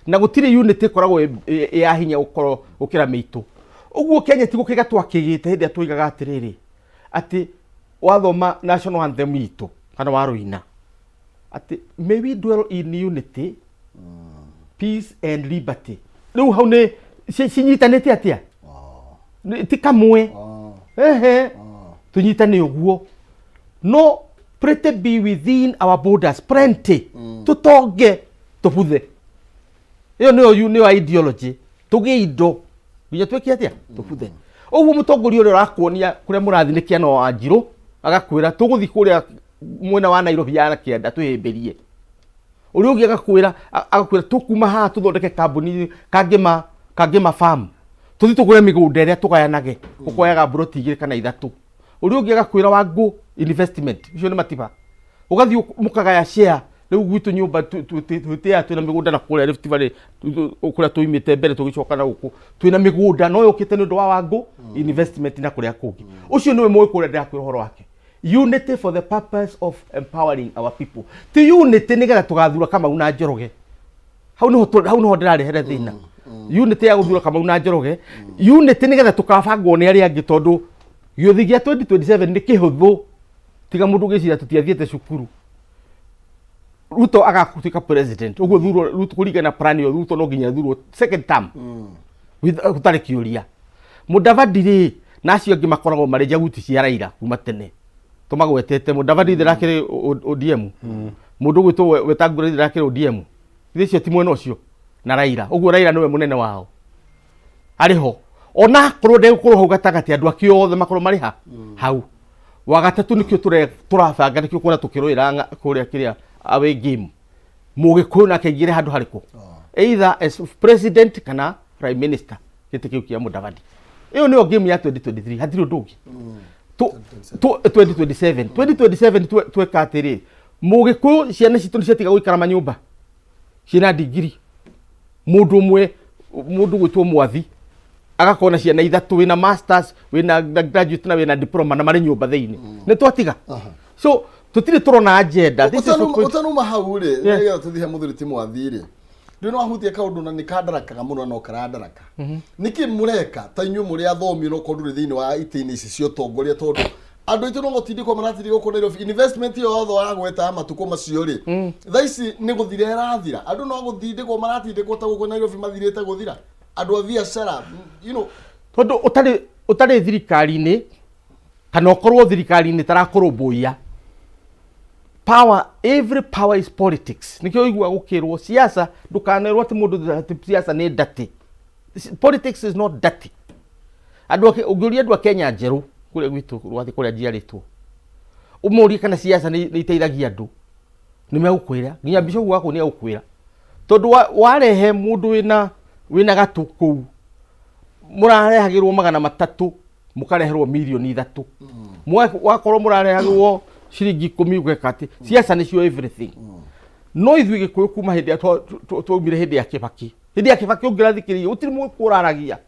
na gũtirĩ unity ĩkoragwo ĩ ya hinya gũkorwo gũkĩra mĩitũ. Ũguo Kenya ti gũkĩga twakĩgĩte hĩndĩ ĩrĩa twoigaga atĩrĩrĩ, atĩ wathoma national anthem itũ kana warũina atĩ "May we dwell in unity, peace and liberty", rĩu hau nĩ cinyitanĩte atĩa? Ti kamwe. Ehe, tunyitane ũguo, no plenty be within our borders, plenty, tũtonge, tũbuthe. Ĩyo nĩyo nĩyo ideology. Tũgĩe indo nginya twĩke atĩa? Tũbuthe. Ũguo mũtongoria ũrĩa ũrakuonia kũrĩa mũrathiĩ nĩ Kĩano wa Njirũ, agakwĩra tũgũthiĩ kũrĩa mwena wa Nairobi ya kĩanda twĩhĩmbĩrie. Ũrĩa ũngĩ agakwĩra tũkuma haha tũthondeke kambuni Kangĩma farm, tũthiĩ tũgũre mĩgũnda ĩrĩa tũgayanage, ũkoyaga mburoti 2 kana 3. Ũrĩa ũngĩ agakwĩra Wangũ investment, icio nĩ matiba, ũgathiĩ mũkagaya share. Rĩu gwitũ nyũmba twĩtĩaga twĩna mĩgũnda na kũrĩa Rift Valley, kũrĩa tũimĩte mbere tũgĩcoka na gũkũ twĩna mĩgũnda no yũkĩte nĩ ũndũ wa Wangũ investment na kũrĩa kũngĩ. Ũcio nĩwe Mũgĩkũyũ ũrĩa ndĩrakwĩra ũhoro wake, unity for the purpose of empowering our people, ti unity nĩgetha tũgathura Kamau na Njoroge. Hau nĩho ndĩrarehere thĩna. Unity ya gũthura Kamau na Njoroge, unity nĩgetha tũkabangwo nĩ arĩa angĩ, tondũ gĩũthi gĩa 2027 nĩ kĩhũthũ. Tiga mũndũ ũgĩciria tũtiathiĩte cukuru. Ruto agatuĩka president ũguo thurwo Ruto kũringana na plan ĩyo, Ruto no nginya thurwo second term gũtarĩ kĩũria. Mudavadi rĩ, na acio angĩ makoragwo marĩ njaguti cia Raila kuma tene tũmagwetete. Mudavadi ithe rakĩrĩ ODM, mũndũ ũgwĩtwo Wetangula ithe rakĩrĩ ODM. Ithe icio ti mwena ũcio na Raila, ũguo Raila nĩwe mũnene wao arĩ ho, ona akorwo ndegũkorwo hau gatagatĩ, andũ ake othe makorwo marĩ ha hau. Wa gatatũ nĩkĩo tũrabanga, nĩkĩo kuona tũkĩrũĩra kũrĩa kĩrĩa away game, Mũgĩkũyũ nake aingĩre handũ harĩkũ, either as president kana prime minister, gĩtĩ kĩu kĩa Mudavadi. Ĩyo nĩyo game ya 2023, hatirĩ ũndũ ũngĩ. 2027, 2027 tweka atĩrĩ, Mũgĩkũyũ ciana citũ nĩ ciatiga gũikara manyũmba ciĩna ndigiri. Mũndũ ũmwe, mũndũ gwĩtwo Mwathi, agakorwo na ciana 3, wĩna masters, wĩna graduate na wĩna diploma, na marĩ nyũmba thĩinĩ. Nĩ twatiga, so tũtirĩ tũrona agenda. This is Ũtanuma hau rĩ, nĩgetha tũthiĩ he mũthuri ti Mwathi rĩ, rĩu no ahutie kaũndũ na nĩ kandarakaga mũno, no karandaraka. Nĩkĩ mũreka ta inyuĩ mũrĩ athomi no korwo ndũrĩ thĩinĩ wa itĩ-inĩ ici cia ũtongoria? Tondũ andũ aitũ no gũtindĩkwo maratindĩkwo kũu Nairobi. Investment ĩyo yothe wagweta ya matukũ macio rĩ, thaa ici nĩ gũthira ĩrathira. Andũ no gũtindĩkwo maratindĩkwo ta gũkũ Nairobi mathirĩte gũthira, andũ a biacara. Tondũ ũtarĩ thirikari-inĩ kana ũkorwo thirikari-inĩ tarakũrũmbũiya, power, every power is politics. Nĩkĩo ũiguaga gũkĩrwo siasa, ndũkanerwo atĩ mũndũ atĩ siasa nĩ dirty. Politics is not dirty. Andũ ũngĩũria andũ a Kenya njerũ kũrĩa gwitũ rwathi kũrĩa njiarĩtwo, ũmorie kana siasa nĩ iteithagia andũ, nĩ megũkwĩra. Nginya bishop wakwa nĩ egũkwĩra, tondũ warehe mũndũ wĩna gatũ kũu, mũrarehagĩrwo 300, mũkareherwo mirioni 3. Wakorwo mũrarehagĩrwo ciringi 10, ũgeka atĩ siasa nĩcio everything. No ithuĩ Gĩkũyũ kuma hĩndĩ ĩrĩa twaumire hĩndĩ ya Kĩbaki, hĩndĩ ya Kĩbaki ũngĩrathikĩrĩria gũtirĩ mũndũ ũraragia,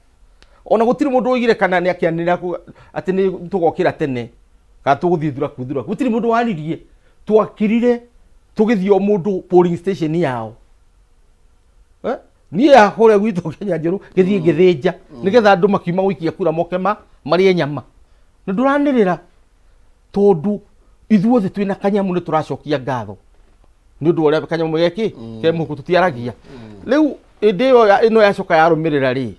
ona gũtirĩ mũndũ oigire kana nĩ akĩanĩrĩra atĩ nĩ tũgokĩra tene kana tũgũthiĩ thuraku thuraku. Gũtirĩ mũndũ waririe, twakirire. Tũgĩthiĩ o mũndũ polling station yao. Eh? Niĩ ya kũrĩa gwitũ Kenya Njerũ ngĩthiĩ ngĩthĩnja nĩgetha andũ makiuma gũikia kura moke ma marĩe nyama. Na ndũranĩrĩra tondũ ithuothe twĩna kanyamũ nĩ tũracokia ngatho nĩ ũndũ wa ũrĩa kanyamũ geki ke mũhuko tũtiaragia. Rĩu hĩndĩ ĩyo ĩno yacoka yarũmĩrĩra rĩ,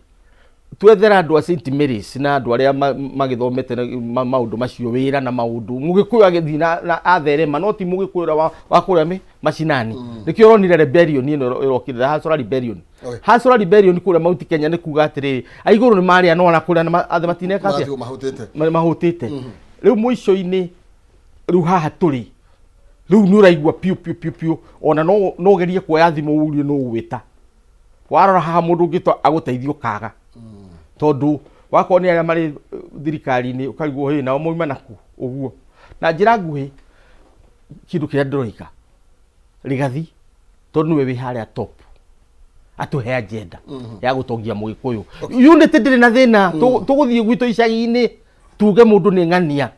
twethera andũ a St Mary's na andũ arĩa magĩthomete maũndũ macio wĩra na maũndũ mũgĩkũyũ agĩthiĩ na atherema no ti mũgĩkũyũ ũrĩa wa kũrĩa macinani. Nĩkĩo ũronire rebellion ĩno ĩrokire Hustler rebellion. Hustler rebellion kũrĩa Mount Kenya nĩ kuga atĩrĩrĩ, aigũrũ nĩ marĩa no ona kũrĩa athe matineka atĩa? Matigwo mahũtĩte. Mahũtĩte. Rĩu mũico-inĩ rĩu haha tũrĩ rĩu nĩ ũraigua piũ piũ piũ piũ, ona no ũgerie kuoya thimũ ũrie nũ ũgwĩta. Warora haha mũndũ ũngĩtwa agũteithia ũkaga, tondũ wakorwo nĩ arĩa marĩ thirikari-inĩ ũkarigwo hĩ nao mauma naku ũguo. Na njĩra nguhĩ kĩndũ kĩrĩa ndĩroiga, Rigathi tondũ nĩwe wĩ harĩa top atũhe agenda ya gũtongia mũgĩkũyũ. Unity ndĩrĩ na thĩna. Tũgũthiĩ gwitũ icagi-inĩ tuge mũndũ nĩ ng'ania,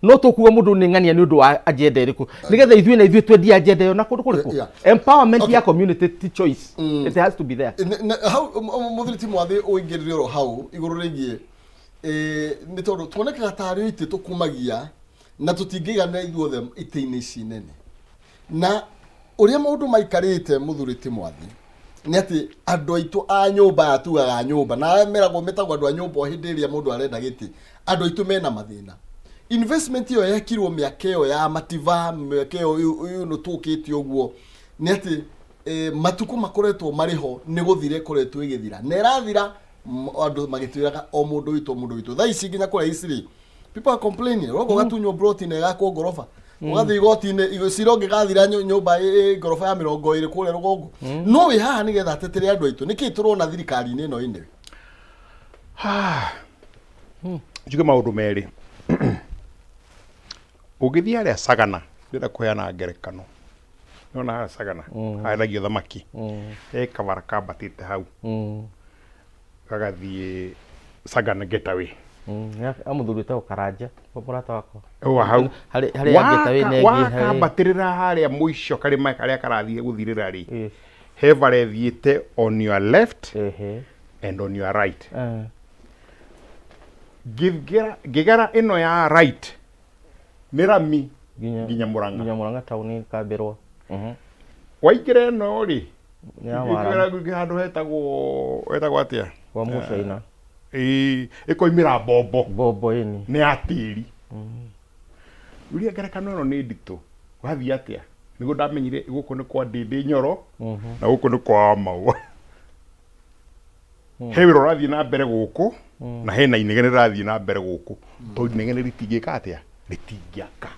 no tũkuga mũndũ nĩ ng'ania nĩ ũndũ wa agenda ĩrĩkũ, nĩgetha ithuĩ na ithuĩ twendie agenda ĩyo na kũndũ kũrĩkũ. Empowerment ya community ti choice, it has to be there. Hau mũthuri ti Mwathĩ ũingĩrĩre oro hau igũrũ rĩgiĩ nĩ tondũ tuonekaga tarĩ itĩ tũkumagia na tũtingĩiganĩra ithuothe itĩ-inĩ ici nene, na ũrĩa maũndũ maikarĩte mũthuri ti Mwathĩ nĩ atĩ andũ aitũ a nyũmba aya tugaga nyũmba na arĩa meragwo metagwo andũ a nyũmba o hĩndĩ ĩrĩa mũndũ arenda gĩtĩ, andũ aitũ mena mathĩna. Investment ĩyo yekirwo mĩaka ĩyo ya mativa, mĩaka ĩyo ĩno tũkĩte ũguo, nĩ atĩ matukũ makoretwo marĩ ho nĩ gũthira ĩkoretwo ĩgĩthira na ĩrathira, andũ magĩtwĩraga o mũndũ witũ, o mũndũ witũ. Thaa ici nginya kũrĩa Eastleigh people are complaining, ũroka ũgatunywo ploti na ĩgakwo ngoroba, ũgathiĩ igoti-inĩ cira ũngĩgathira nyũmba ngoroba ya 20 kũrĩa rũgongo. No wĩ haha nĩgetha atetere andũ aitũ, nĩkĩ tũrona thirikari-inĩ ĩno ĩnene? Njuge maũndũ merĩ. Ũngĩthiĩ harĩa Sagana, ndĩrenda kũheana ngerekano. Nĩwona harĩa Sagana harendagio thamaki, he kabara kambatĩte hau gagathiĩ Sagana Getaway. A mũthuri wĩtagwo Karanja, mũrata wakwa. Wa hau. Harĩ ya Getaway na ĩngĩ Wakambatĩrĩra harĩa mũico karĩma karĩa karathiĩ gũthirĩra rĩ, he bara ĩthiĩte on your left and on your right. Ngĩgera ĩno ya right nĩ rami nginya Murang'a. Nginya Murang'a taũni kambĩrwo. Waingĩra ĩno rĩ, Nĩ ya Waramu. Ngĩgera handũ hetagwo atĩa? Kwa Mũcaina. Ĩĩ, ĩkoimĩra mbombo. Mbombo ĩni. Nĩ ya tĩri. Rĩu ngerekano ĩno nĩ nditũ. Wathiĩ atĩa? Nĩguo ndamenyire gũkũ nĩ kwa Ndĩndĩ Nyoro na gũkũ nĩ kwa Wamaua. He wĩra ũrathiĩ na mbere gũkũ na hena inegene rĩrathiĩ na mbere gũkũ, tondũ inegene rĩtingĩka atĩa? Rĩtingĩaka.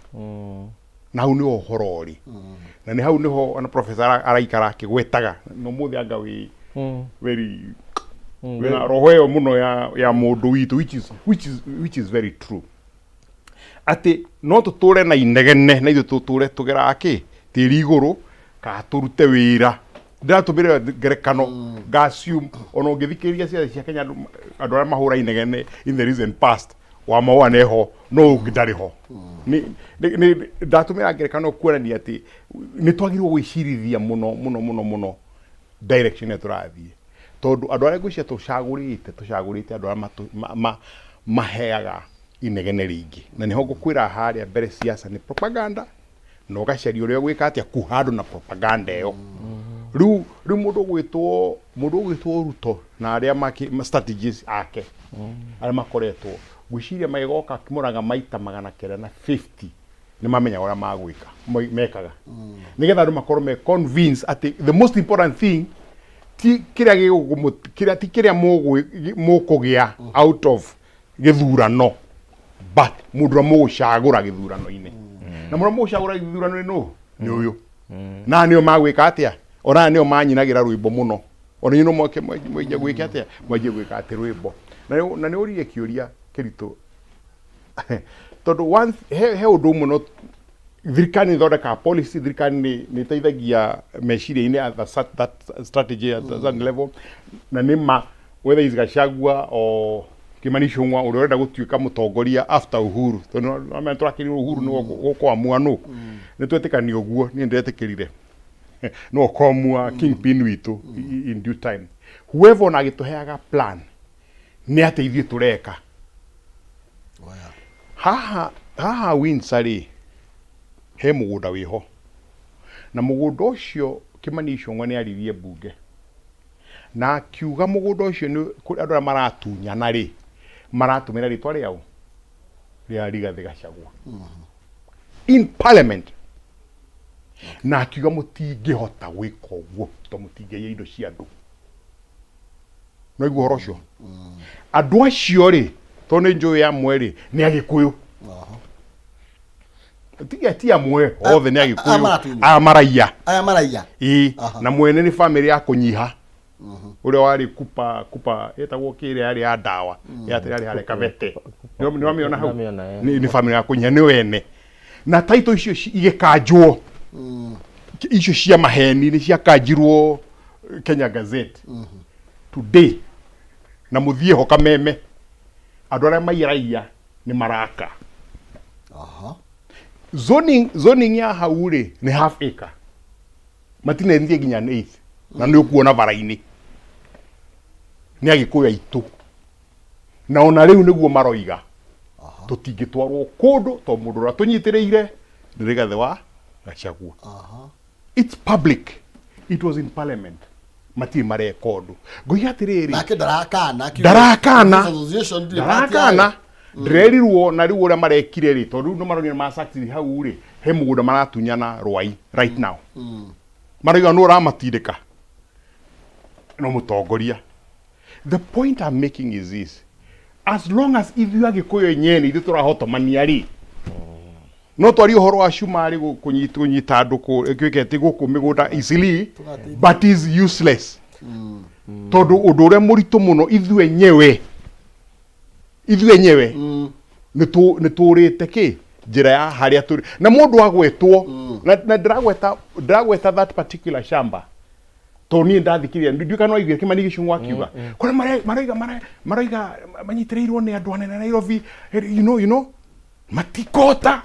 Na hau nĩho ũhoro ũrĩ, na nĩ hau nĩho ona professor araikara akĩgwetaga na ũmũthĩ anga wĩ very wĩna roho ĩyo mũno ya mũndũ witũ, which is very true, atĩ no tũtũre na inegene na ithuĩ tũtũre tũgeraga kĩ tĩri igũrũ kana tũrute wĩra. Ndĩratũmĩra ngerekano nga assume ona ũngĩthikĩrĩria ciathĩ cia Kenya, andũ arĩa mahũra inegene in the recent past wa mahũa neho no ũngĩ ndarĩ ho. Ndatũmĩra ngerekano kuonania atĩ nĩ twagĩrĩirwo gwĩcirithia mũno mũno mũno mũno direction ĩrĩa tũrathiĩ, tondũ andũ arĩa ngwĩciria tũcagũrĩte andũ arĩa maheaga inegene rĩingĩ, na nĩho ngũkwĩra harĩa mbere siasa nĩ propaganda na ũgacaria ũrĩa ũgwĩka atĩa kuha andũ na propaganda ĩyo. Rĩu mũndũ ũgwĩtwo Ruto na arĩa strategies ake arĩa makoretwo ngwĩciria magĩgoka Murang'a maita 950 nĩ mamenyaga ũrĩa magwĩka mekaga nĩgetha andũ makorwo me convinced atĩ the most important thing ti kĩrĩa kĩrĩa ti kĩrĩa mũkũgĩa out of gĩthurano, but mũndũ ũrĩa mũgũcagũra gĩthurano-inĩ, na mũrĩa mũgũcagũra gĩthurano-inĩ nũ nĩ ũyũ, na nĩo magwĩka atĩa, ona nĩo manyinagĩra rwĩmbo mũno, ona inyuĩ no moke mwanjie gwĩka atĩa, mwanjie gwĩka atĩ rwĩmbo. Na nĩ ũririe kĩũria kĩritũ, tondũ once he ũndũ ũmwe, no thirikari nĩ ĩthondekaga policy, thirikari nĩ ĩteithagia meciria-inĩ at that strategy at a certain level, na nĩ ma whether is Gachagua or Kimani Ichung'wa ũrĩa ũrenda gũtuĩka mũtongoria after Uhuru tondũ nĩwamenya tũrakĩrire Uhuru nĩwe ũkwamua nũ nĩ twetĩkania ũguo niĩ ndetĩkĩrire no ũkomua kingpin witũ in due time whoever ona agĩtũheaga plan nĩ atĩ ithuĩ tũreka haha haha Windsor rĩ he mũgũnda wĩho na mũgũnda ũcio Kimani Ichung'wa nĩ aririe mbunge na akiuga mũgũnda ũcio nĩ kũrĩ andũ arĩa maratunyana rĩ maratũmĩra rĩtwa rĩao rĩa Rigathĩ Gachagua in parliament na akiuga mũtingĩhota gwĩka ũguo tondũ mũtingĩiya indo cia andũ no igua ũhoro ũcio andũ acio rĩ tondũ nĩ njũĩ amwe rĩ nĩ agĩkũyũ tiga ti amwe othe nĩ aya agĩkũyũ maratunywo. aya maraiya aya maraiya ĩĩ Aha. na mwene nĩ bamĩrĩ ya kũnyiha ũrĩa warĩ kupa kupa ĩtagwo kĩrĩa yarĩ ya ndawa yarĩ yarĩ harĩa kabete nĩ wamĩona hau Ndamĩona, eh. nĩ nĩ bamĩrĩ ya kũnyiha nĩ wene na taito icio igĩkanjwo icio cia maheni nĩ ciakanjirwo Kenya Gazette today na mũthiĩ ho kameme andũ arĩa mairaiya nĩ maraka Aha. zoning zoning ya hau rĩ nĩ half acre matinenithie nginya an eighth na nĩ ũkuona bara-inĩ nĩ agĩkũyũ aitũ na ona rĩu nĩguo maroiga tũtingĩtwarwo kũndũ to mũndũ ũrĩa tũnyitĩrĩire nĩ Rigathĩ wa Gachagua it's public it was in parliament matirĩ mareka ũndũ ngoiga atĩrĩrĩ nake ndarakana akiuga- ndarakana Association ndirĩ part ndarakana yayo. ndĩrerirwo na rĩu ũrĩa marekire rĩ tondũ rĩu nĩ maronire ma hau rĩ he mũgũnda maratunyana rwai right now maroiga nũ ũramatindĩka no mũtongoria the point I'm making is this as long as ithuĩ agĩkũyũ enyewe nĩ ithuĩ tũrahotomania rĩ no twarie ũhoro wa cumarĩ kũnyita andũ gwĩka atĩ gũkũ mĩgũnda easily but is useless tondũ ũndũ ũrĩa mũritũ mũno ithuĩ enyewe ithuĩ enyewe nĩ tũrĩte kĩ njĩra ya harĩa tũrĩ na mũndũ agwetwo na na ndĩragweta ndĩragweta that particular shamba tondũ niĩ ndathikĩrĩria ndiũĩ kana waiguire Kĩmani Gĩcung'wa akiuga kũrĩa maroiga maroiga manyitĩrĩirwo nĩ andũ anene Nairobi you know matikota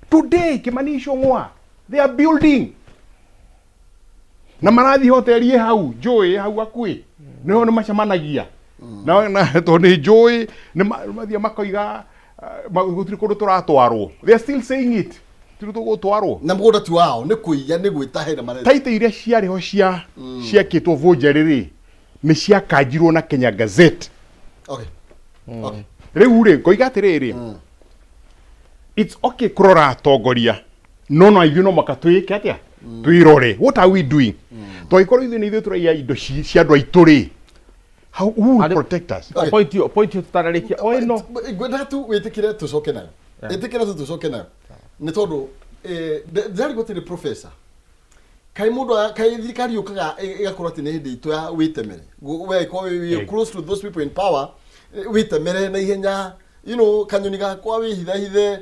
today Kĩmani Ichung'wa they are building na marathiĩ hoteli ĩ hau njũĩ hau hakuhĩ nĩho nĩ macemanagia na na tondũ nĩ njũĩ nĩ mathiĩ makoiga gũtirĩ kũndũ tũratwarwo they are still saying it gũtirĩ tũgũtwarwo na mũgũnda ti wao nĩ kũiya nĩ gwĩtahĩra marenda taito iria ciarĩ ho cia ciakĩtwo vũnjarĩ rĩ nĩ ciakanjirwo na Kenya Gazette okay okay rĩu rĩ ngoiga atĩrĩrĩ it's okay kũrora atongoria no no ithuĩ no mũhaka twĩke atĩa twĩrore what are we doing twagĩkorwo ithuĩ nĩ ithuĩ tũraiya indo cia andũ aitũ rĩ how who will protect us Okay. Point ĩyo point ĩyo tũtanarĩkia o ĩno ngwendaga tu wĩtĩkĩre tũcoke nayo ĩtĩkĩre tu tũcoke nayo nĩ tondũ ndĩrarigwo atĩrĩ professor kaĩ mũndũ kaĩ thirikari yũkaga ĩgakorwo atĩ nĩ hĩndĩ itũ ya wĩtemere we korwo wĩ close to those people in power wĩtemere na ihenya you know kanyoni gakwa wĩhithahithe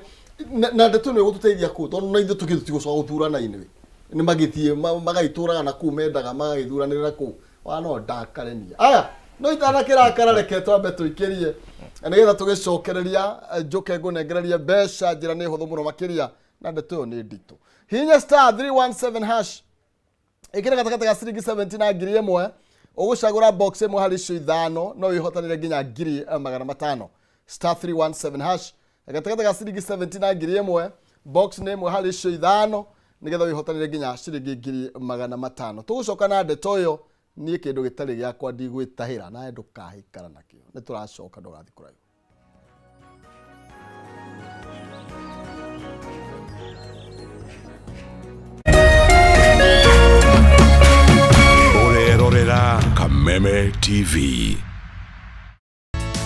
na na ndeto ĩno ĩgũtũteithia kũ tondũ na ithuĩ tũkĩ tũtigũcoka gũthurana inĩ nĩ magĩthiĩ magagĩtũraga na kũu mendaga magagĩthuranĩra kũu wa no ndakare niĩ aya no itanakĩrakara reke twambe tũikĩrie na nĩgetha tũgĩcokereria njũke ngũnengererie mbeca njĩra nĩ hũthũ mũno makĩria na ndeto ĩyo nĩ nditũ hihinya star 317 hash ĩkĩra gatagatĩ ga ciringi 70 na 1000 ũgũcagũra box ĩmwe harĩ icio ithano no wĩhotanĩre nginya 500,000 star 317 hash gatagatĩ ga ciringi 70 na 1000 box nĩ ĩmwe harĩ icio ithano nĩgetha wĩhotanĩre nginya ciringi 500,000 tũgũcoka na ndeto ĩyo niĩ kĩndũ gĩtarĩ gĩakwa ndigwĩtahĩra nawe ndũkahĩkara nakĩo nĩ tũracoka ndũgathiĩ kũraihu Ũrerorera Kameme TV.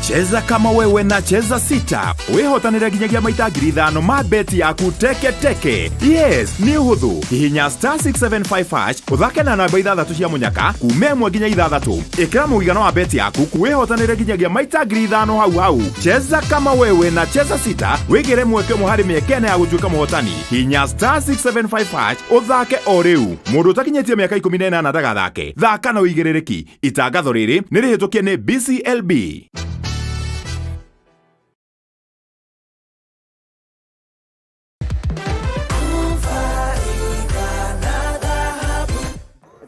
Cheza kama wewe na Cheza Sita wĩhotanĩre nginyagia maita 5,000 ma beti yaku teke teke. Yes, nĩ ũhũthũ. Hihinya star 675 hash ũthake na namba ithathatũ cia mũnyaka kuma ĩmwe nginya ithathatũ. Ĩkĩra mũigana wa beti yaku wĩhotanĩre nginyagia maita 5,000 hau hau. Cheza kama wewe na Cheza Sita wĩgĩre mweke ũmwe harĩ mĩeke ĩna ya gũtuĩka mũhotani. Hihinya star 675 hash ũthake o rĩu. Mũndũ ũtakinyĩtie mĩaka 18 ndagathake. Thaka na ũigĩrĩrĩki. Itangatho rĩrĩ nĩ rĩhĩtũkie nĩ BCLB.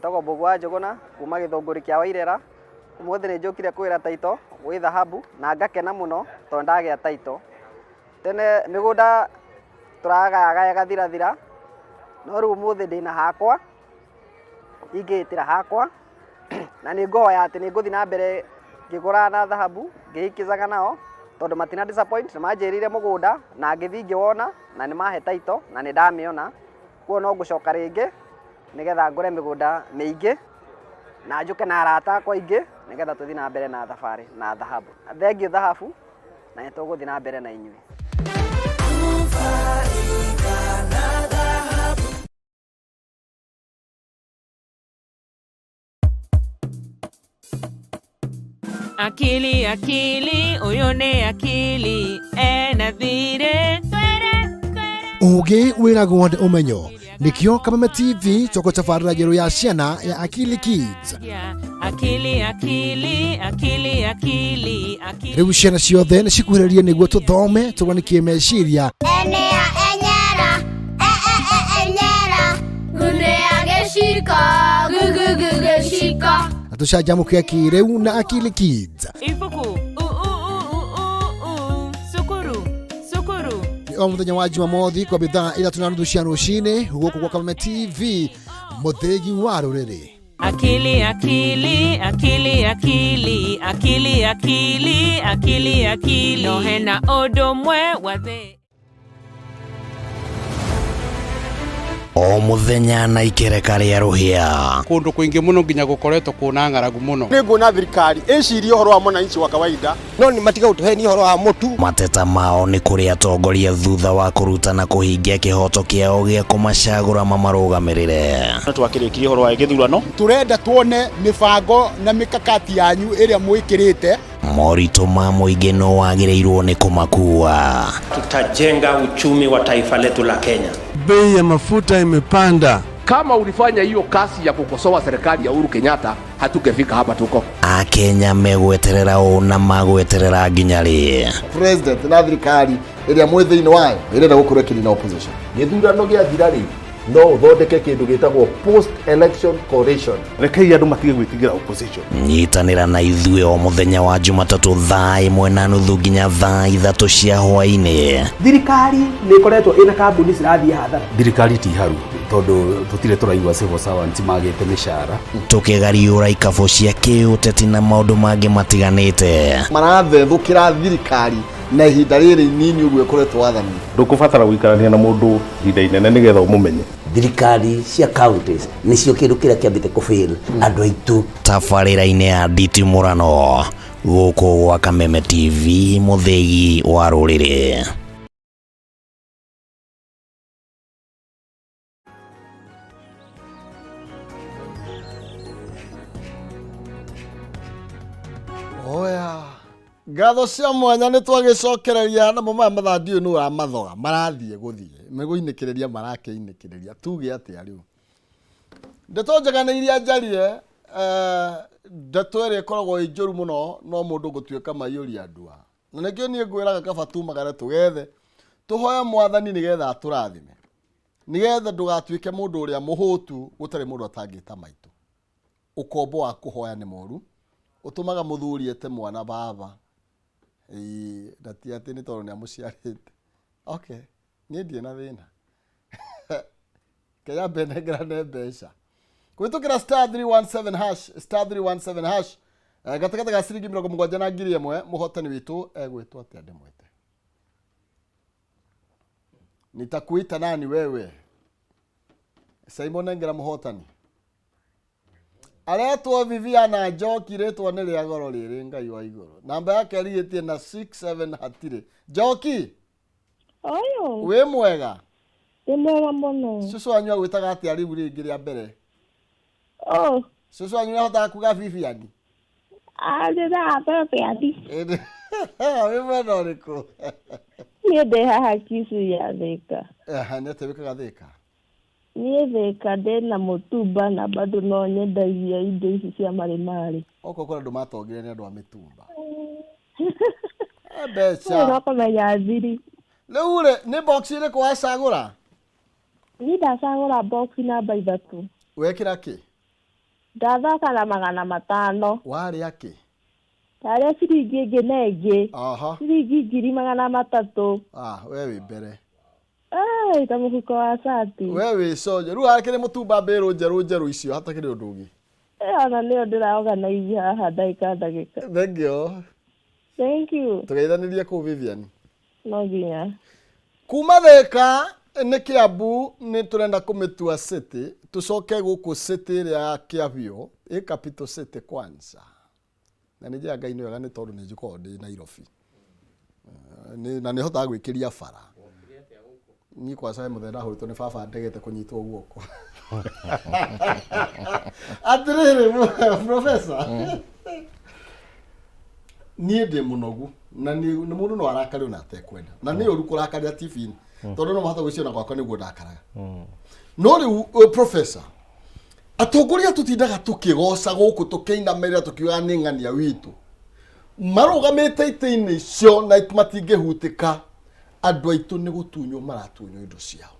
Njĩtagwo Mbũgua wa Njũgũna kuma Gĩthũngũri kĩa Wairera. Ũmũthĩ nĩ njũkire kũgĩra taito gwĩ Thahabu na ngakena mũno tondũ ndagĩa taito. Tene mĩgũnda tũragayaga ĩgathirathira, no rĩu ũmũthĩ ndĩna hakwa, ingĩĩtĩra hakwa na nĩ ngũhoya atĩ nĩ ngũthiĩ na mbere ngĩgũraga na Thahabu ngĩhikizaga nao tondũ matina disappoint, nĩ manjĩrĩire mũgũnda na ngĩthiĩ ngĩwona na nĩ mahe taito na nĩ ndamĩona. Koguo no ngũcoka rĩngĩ nĩgetha ngũre mĩgũnda mĩingĩ na njũke na arata akwa aingĩ nĩgetha tũthiĩ na mbere na thabarĩ na Thahabu. Thengiũ Thahabu na nĩ tũgũthiĩ na mbere na inyuĩ. Akili akili ũyũ nĩ akili ena thirĩ Ũgĩ wĩragwo nĩ ũmenyo nĩkĩo Kameme TV tũgũtabarĩra njerũ ya ciana ya Akili Kids. Akili akili akili akili akili Rĩu ciana ciothe nĩ cikuhĩrĩrie nĩguo tũthome tũgwanĩkie meciria Enea enyera, e e e enyera, gunea geciko, gu gu gu geciko. Na tũcanjamũke kĩrĩu na Akili Kids. Ibuku u u u u u u cukuru cukuru. Nĩ o mũthenya wa Jumamothi kwambia thaa ithatũ na nuthu cia rũcinĩ gũkũ gwa Kameme TV mũthĩgi wa rũrĩrĩ. Akili akili akili akili akili akili akili akili no hena ũndũ ũmwe wa thĩ. O mũthenya na ikereka rĩa rũhĩa. Kũndũ kũingĩ mũno nginya gũkoretwo kũna ng'aragu mũno. Nĩ nguona thirikari ĩcirie ũhoro wa mwananchi wa kawaida no nĩ matiga gũtũhenia ũhoro wa mũtu. Mateta mao nĩ kũrĩ atongoria thutha wa kũruta na kũhingia kĩhoto kĩao gĩa kũmacagũra mamarũgamĩrĩre. No twakĩrĩkirie ũhoro wa gĩthurano. Tũrenda tuone mĩbango na mĩkakati yanyu ĩrĩa mwĩkĩrĩte. Moritũ ma mũingĩ no wagĩrĩirwo nĩ kũmakua. Tutajenga uchumi wa taifa letu la Kenya. Bei ya mafuta imepanda. Kama ulifanya hiyo kazi ya kukosoa serikali ya Uhuru Kenyatta, hatungefika hapa tuko. Akenya megweterera ũ na magweterera nginya rĩ? President na thirikari ĩrĩa mwĩ thĩinĩ wayo ĩrenda gũkorwo ĩkĩnina opposition. Gĩthurano gĩathira rĩ, no ũthondeke kĩndũ gĩtagwo post election coalition. Rekei andũ matige gwĩtigĩra opposition. Nyitanĩra na ithuĩ o mũthenya wa Jumatatũ thaa ĩmwe na nuthu nginya thaa ithatũ cia hwaĩ-inĩ. Thirikari nĩ ĩkoretwo ĩna kambuni cirathiĩ hathara. Thirikari ti haru tondũ tũtirĩ tũraigua civil servants magĩte mĩcara. Tũkĩgariũra ikabũ cia kĩũteti na maũndũ mangĩ matiganĩte. Marathethũkĩra thirikari na ihinda rĩrĩ inini ũguo ĩkoretwo wathani. Ndũkũbatara gũikarania na mũndũ ihinda inene nĩgetha ũmũmenye. Thirikari cia counties nĩcio kĩndũ kĩrĩa kĩambĩte kũfail andũ aitũ. Tabarĩra-inĩ ya nditimũrano gũkũ gwa Kameme TV mũthĩgi wa rũrĩrĩ. Oya ngatho cia mwanya nĩ twagĩcokereria namo maya mathaa ndiũĩ nũ ũramathoga marathiĩ gũthiĩ megũinĩkĩrĩria marakĩinĩkĩrĩria tuge atĩa rĩu. Ndeto njega nĩ iria njarie, ndeto ĩrĩa ĩkoragwo ĩ njũru mũno no mũndũ gũtuĩka maiyũria ndua, na nĩkĩo niĩ ngwĩraga kaba tumagare tũgethe tũhoe mwathani nĩgetha atũrathime, nĩgetha ndũgatuĩke mũndũ ũrĩa mũhũtu gũtarĩ mũndũ atangĩta maitũ. Ũkombo wa kũhoya nĩ mũru, ũtũmaga mũthuri ete mwana baba. Ĩĩ, na ti atĩ nĩ tondũ nĩ amũciarĩte. Okay, niĩ ndirĩ na thĩna. Kenya nengerane mbeca. Kũhĩtũkĩra star 317 hash, star 317 hash, gatagatĩ ga ciringi mĩrongo mũgwanja na ngiri ĩmwe, mũhotani witũ egwĩtwo atĩa ndĩmwĩte? Nitakuita nani wewe? Simon nengera mũhotani. Aretwo Viviana Njoki, rĩtwa nĩ rĩa goro rĩrĩ Ngai wa igũrũ. Namba yake ĩrigĩtie na 67 hatirĩ. Njoki, Oyo. wĩ mwega? Nĩ mwega mũno. Cũcũ wanyu agwĩtaga atĩa rĩu rĩngĩ rĩa mbere? Oh. Cũcũ wanyu nĩahotaga kuga Vivian? Anjĩtaga Vivian. Wĩ mwena ũrĩkũ? Niĩ ndĩ haha Kisii ya Thĩka. Aha, nĩ atĩa wĩkaga Thĩka? Niĩ Thĩka ndĩna mũtumba na bado no nyendagia indo ici cia marĩmarĩ. Okorwo kũrĩ andũ matongire nĩ andũ a mĩtumba. Mbeca. Nĩ no kũmenya thiri. Rĩu rĩ, nĩ box ĩrĩkũ wacagũra? Niĩ ndacagũra box namba ithatũ. Wekĩra kĩ? Ndathaka na 500. Warĩ akĩ? Ndarĩa ciringi ĩngĩ na ĩngĩ. Aha. Ciringi 300,000. Ah, we wĩ mbere. Ĩĩ, ta mũhuko wa cati. We wĩ conjo. Rĩu hakĩrĩ mũtumba mbĩrũ njerũ njerũ icio hatakĩrĩ ũndũ ũngĩ. Ĩĩ, ona nĩyo ndĩraorganize haha ndagĩka ndagĩka. Thank you. Thank you. Tũgeithanĩrie kũu Vivian. No nginya. Kuma Thĩka nĩ Kĩambu nĩ tũrenda kũmĩtua city, tũcoke gũkũ city ĩrĩa ya Kĩabio, ĩ capital city kwanza. Na nĩ njĩra Ngai nĩ wega nĩ tondũ nĩ njĩkoragwo ndĩ Nairobi. Na nĩ hotaga gwĩkĩria bara. Niĩ kwanza he mũthenya ndahũrĩtwo nĩ baba ndegete kũnyitwo guoko. Atĩrĩrĩ, professor. Niĩ ndĩ mũnogu na nĩ nĩ mũndũ no arakare ona atekwenda na nĩ ũru kũrakarĩra TV-inĩ tondũ no mahota gwĩciria gwakwa nĩguo ndakaraga. No rĩu professor, atongoria tũtindaga tũkĩgoca gũkũ tũkĩinamĩrĩra tũkiugaga nĩ ng'ania witũ marũgamĩte itĩ-inĩ icio na matingĩhutĩka. Andũ aitũ nĩ gũtunywo maratunywo indo ciao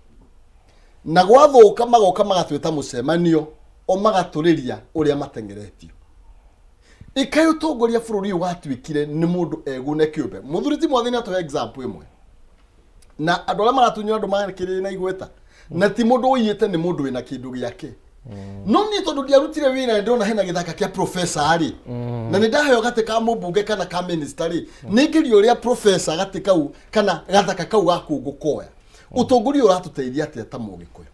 na gwathũka magoka magatwĩta mũcemanio o magatũrĩria ũrĩa mateng'eretio. Ĩkaĩ ũtongoria bũrũri ũyũ watuĩkire nĩ mũndũ egune kĩũmbe. Mũthuri ti Mwathi nĩ atũhe example ĩmwe na andũ arĩa maratunywo andũ makĩrĩ na igweta na ti mũndũ ũiyĩte, nĩ mũndũ wĩna kĩndũ gĩake. No niĩ tondũ ndiarutire wĩra nĩ ndĩrona hena gĩthaka kĩa professor rĩ, na nĩ ndaheo gatĩ ka mũmbunge kana ka minister rĩ, nĩ ngeria ũrĩa professor gatĩ kau kana gathaka kau gaku ngũkoya. Ũtongoria ũratũteithia atĩa ta mũgĩkũyũ?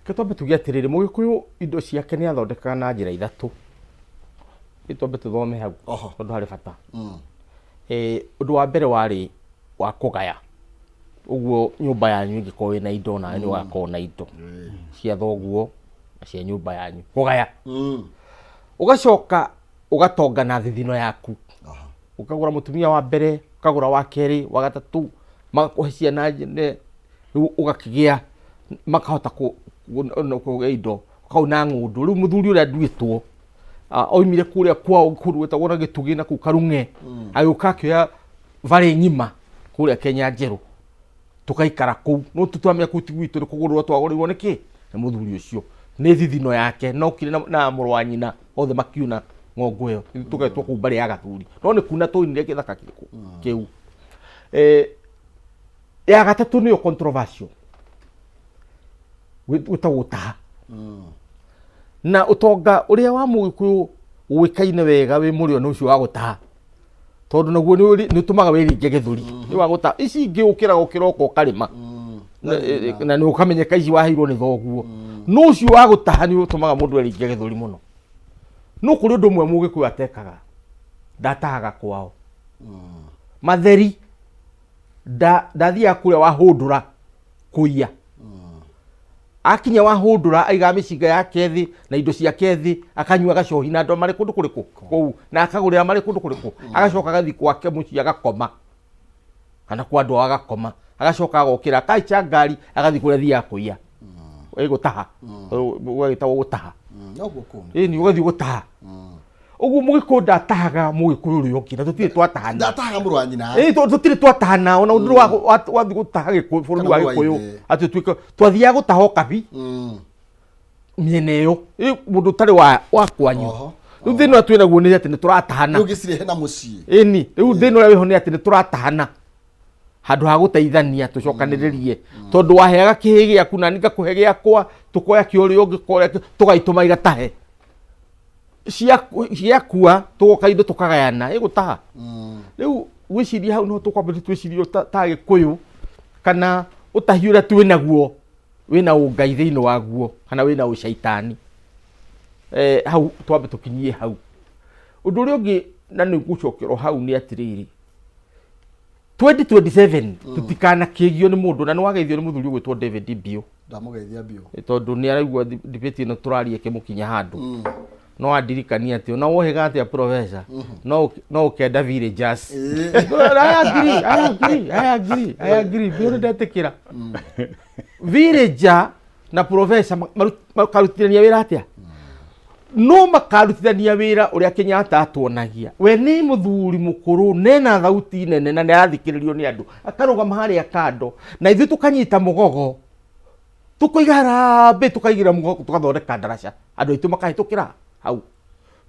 Reke twambe tuge atĩrĩrĩ, mũgĩkũyũ indo ciake nĩ athondekaga na njĩra ithatũ. Rĩu twambe tũthome hau tondũ harĩ bata. Ũndũ wa mbere warĩ wa kũgaya. Ũguo nyũmba yanyu ĩngĩkorwo ĩna indo nawe nĩ ũgakorwo na indo cia thoguo na cia nyũmba yanyu. Kũgaya. Ũgacoka ũgatonga na thithino yaku. Ũkagũra mũtumia wa mbere, ũkagũra wa kerĩ, wa gatatũ, magakũhe ciana nene, rĩu ũgakĩgĩa, makahota kũgĩa indo, ũkauna ng'ũndũ. Rĩu mũthuri ũrĩa nduĩtwo, oimire kũrĩa kwao kũndũ gwĩtagwo na Gĩtugĩ na kũu Karung'e, agĩũka akĩoya barĩ ng'ima kũrĩa Kenya Njerũ, tũgaikara kũu. No tũtwamenya kũu ti gwitũ, nĩ kũgũrĩrwo twagũrĩirwo nĩ kĩ? Nĩ mũthuri ũcio. Nĩ thithino yake, na okire na mũrũ wa nyina, othe makiuna ng'ongo ĩyo. Ithuĩ tũgetwo kũu mbarĩ ya Gathuri. No nĩ kuna twaunire gĩthaka kĩu. Ya gatatũ nĩyo controversial. Gwĩtagwo gũtaha. Na ũtonga ũrĩa wa mũgĩkũyũ ũĩkaine wega wĩ mũrĩo nĩ ũcio wa gũtaha. Tondũ naguo nĩ ũtũmaga wĩringe gĩthũri. Nĩ wa gũtaha. Ici ingĩ ũkĩraga ũkĩroka ũkarĩma. Na nĩ ũkamenyeka ici waheirwo nĩ thoguo. No ũcio wa gũtaha nĩ ũtũmaga mũndũ eringe gĩthũri mũno. No kũrĩ ũndũ ũmwe mũgĩkũyũ atekaga. Ndatahaga kwao. Matheri ndathiaga kũrĩa wahũndũra kũiya. Akinya wahũndũra aigaga mĩcinga yake thĩ na indo ciake thĩ, akanyua gacohi na andũ marĩ kũndũ kũrĩkũ kũu, na akagũrĩra marĩ kũndũ kũrĩkũ, agacoka agathiĩ gwake mũciĩ agakoma, kana kwa andũ ao agakoma, agacoka agokĩra akaica ngari agathiĩ kũrĩa athiaga kũiya. Ĩ gũtaha. Gũgagĩtagwo gũtaha. Noguo kũu. Ĩni ũgathiĩ gũtaha. Ũguo mũgĩkũyũ ndatahaga mũgĩkũyũ ũrĩa ũngĩ, na tũtirĩ twatahana. Ndatahaga mũrũ wa nyina. Ĩĩ, tũtirĩ twatahana, ona ũndũ wathiĩ gũtaha Gĩkũyũ, bũrũri wa Kana mũrũ wa Gĩkũyũ, ithe. atĩ ũtuĩke, twathiaga gũtaha ũkabi, mĩena ĩyo, ĩ, mũndũ ũtarĩ wa kwanyu. Rĩu thĩna ũrĩa twĩnaguo nĩ atĩ nĩ tũratahana. Rĩu gĩcirehe na mũciĩ. Ĩni, rĩu thĩna ũrĩa wĩho nĩ atĩ nĩ tũratahana. Handũ ha gũteithania tũcokanĩrĩrie, tondũ waheaga kĩhĩ gĩaku na niĩ ngakũhe gĩakwa, tũkoya kĩa ũrĩa ũngĩ, koya kĩa, tũgagĩtũma igatahe. Ciakua tũgoka indo tũkagayana, ĩgũtaha. Rĩu gwĩciria hau no tũkwambĩrĩria twĩcirie ta Gĩkũyũ, kana ũtahi ũrĩa twĩnaguo wĩna ũngai thĩinĩ waguo, kana wĩna ũcaitani. Hau twambe tũkinyie hau. Ũndũ ũrĩa ũngĩ na nĩ ngũcokerwo hau nĩ atĩrĩrĩ, 2027 tũtikanakĩgio nĩ mũndũ, na nĩ wageithio nĩ mũthuri ũgwĩtwo David Mbiũ. Ndamũgeithia Mbiũ. Tondũ nĩ araigua debate ĩno tũraria ĩkĩmũkinya handũ. No andirikanie atĩ ona wohĩga atĩa professor, no ũkenda villagers. I agree, I agree, I agree, I agree. Mbiũ nĩ ndetĩkĩra. Villager na professor makarutithania wĩra atĩa? No makarutithania wĩra ũrĩa Kenyatta atuonagia. We nĩ mũthuri mũkũrũ, nena thauti nene na nĩ arathikĩrĩrio nĩ andũ. Akarũgama harĩa kando na ithuĩ tũkanyita mũgogo, tũkoiga harambee, tũkaigĩrĩra mũgogo, tũgathondeka ndaraca. Andũ aitũ makahĩtũkĩra hau.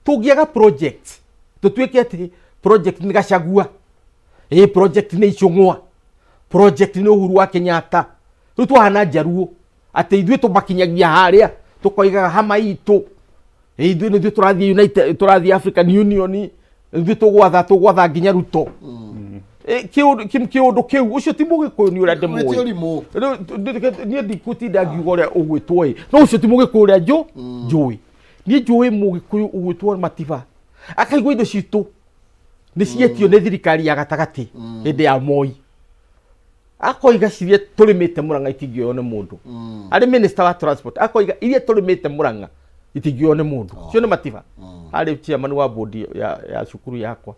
Tũngĩaga project, tũtuĩke atĩ project nĩ Gachagua, ĩ project nĩ Ichung'wa, project nĩ Uhuru wa Kenyatta. Rĩu twahana njaruo atĩ ithuĩ tũmakinyagia harĩa tũkoigaga hama itũ, ĩ ithuĩ nĩ ithuĩ tũrathiĩ United, tũrathiĩ African Union, ithuĩ tũgwatha tũgwatha nginya Ruto. Ĩ, kĩũndũ kĩu ũcio ti mũgĩkũyũ nĩ ũrĩa ndĩmũĩ. Wĩte ũrimũ. Rĩu, niĩ ndikũtinda ngiuga ũrĩa ũgwĩtwo ĩ, no ũcio ti mũgĩkũyũ ũrĩa njũĩ. Niĩ njũĩ mũgĩkũyũ ũgwĩtwo Matiba akaigua indo citũ nĩ cietio nĩ thirikari ya gatagatĩ hĩndĩ ya Moi, akoiga ciria tũrĩmĩte Murang'a itingĩoywo nĩ mũndũ. Arĩ minister wa transport akoiga iria tũrĩmĩte Murang'a itingĩoywo nĩ mũndũ. Cio nĩ Matiba arĩ chairman wa board ya cukuru yakwa,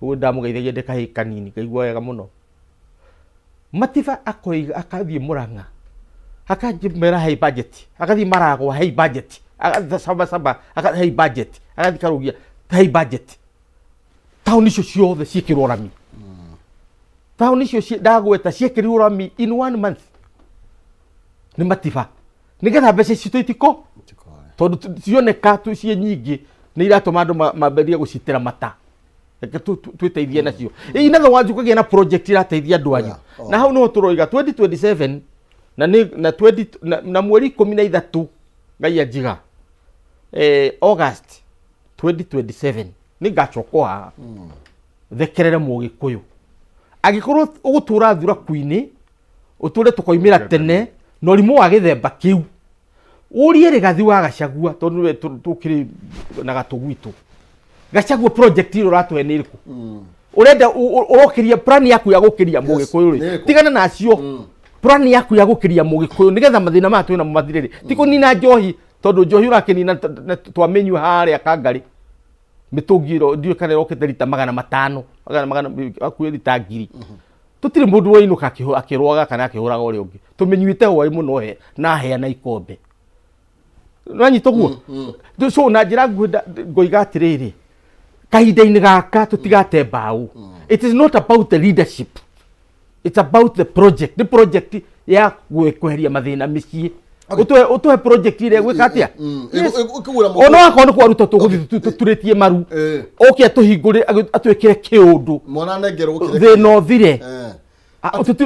ũguo ndamũgeithagia ndĩ kahĩĩ kanini, ngaigua wega mũno. Matiba akoiga akathiĩ Murang'a akamera hei budget, agathiĩ Maragwa hei budget, agathiĩ Saba Saba hei budget, agathiĩ Karugia hei budget. Taũni icio ciothe ciĩkĩrwo rami. Taũni icio ndagweta ciĩkĩrirwo rami in 1 month nĩ Matiba, nĩgetha mbeca citũ itiko tondũ cioneka ciĩ nyingĩ nĩ iratũma andũ mambĩrĩrie gũcitĩra mata. Reke twĩteithie nacio. Ĩ, in other words, ũkagĩa na project irateithia andũ anyu. Na hau nĩho tũroiga 2027 na nĩ na 20 na mweri 13 Ngai anjiga, August 2027 nĩ ngacokwo haha thekerere mũgĩkũyũ. Angĩkorwo ũgũtũra thuraku-inĩ, ũtũre tũkoimĩra tene na ũrimũ wa gĩthemba kĩu, ũrie Rigathi wa Gachagua tondũ nĩwe tũkĩrĩ na gatũ gwitũ. Gachagua project ĩrĩa ũratũhe nĩ ĩrĩkũ? Ũrenda ũrokĩria plan yaku ya gũkĩria mũgĩkũyũ rĩ, tigana nacio. Plan yaku ya gũkĩria mũgĩkũyũ nĩgetha mathĩna maya twĩnamo mathire rĩ, ti kũnina njohi, tondũ njohi ũrakĩnina na twamĩnyua harĩa Kangarĩ mĩtũngi ĩro ndiũĩ kana ĩrokĩte rita 500, magana, magana, hakuhĩ rita 1000. Tũtirĩ mũndũ wainũka akĩrwaga kana akĩhũraga ũrĩa ũngĩ, tũmĩnyuĩte hwaĩ mũno he na hea na ikombe. Nĩwanyita ũguo? So na njĩra nguhĩ ngoiga atĩrĩrĩ, kahinda-inĩ gaka tũtigate mbaũ. It is not about the leadership, it's about the project. Nĩ project ya kweheria mathĩna mĩciĩ. Ũtũhe project ĩrĩa ĩgwĩka atĩa? Yes. Ĩkũgũra mũgũnda. Ona wakorwo nĩ kwa Ruto tũgũthiĩ tũturĩtie maru, oke atũhingũre, atwĩkĩre kĩũndũ, Mwana anengerwo kĩrĩa thĩna ũthire.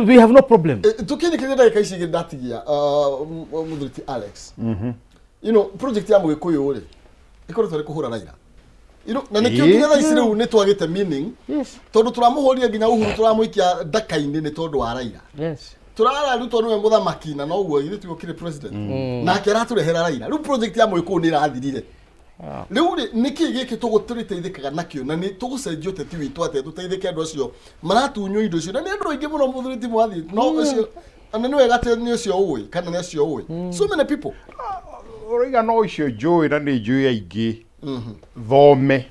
We have no problem. Tũkĩrĩkĩria ndagĩka ici igĩrĩ ndatigia, mũthuri ti Alex, you know, project ya mũgĩkũyũ rĩ ĩkoretwo ĩrĩ kũhũra Raila. You know, na nĩkĩo nginya thaa ici rĩu nĩ twagĩte meaning, tondũ tũramũhũrire nginya Uhuru tũramũikia ndaka-inĩ nĩ tondũ wa Raila. Tũrara Ruto nĩwe mũthamaki na noguo ithuĩ tiwe ũkĩrĩ president, nake aratũrehera Raila. Rĩu project ya mũgĩkũyũ nĩ ĩrathirire. Rĩu rĩ, nĩkĩ gĩkĩ tũrĩteithĩkaga nakĩo, na nĩ tũgũcenjia ũteti witũ atĩa tũteithĩke andũ acio maratunywo indo icio, na nĩ andũ aingĩ mũno mũthuri ti mwathi no ũcio, na nĩ wega atĩ nĩ ũcio ũĩ kana nĩ acio ũĩ, so many people. Ũroiga no ũcio njũĩ, na nĩ njũĩ aingĩ. Thome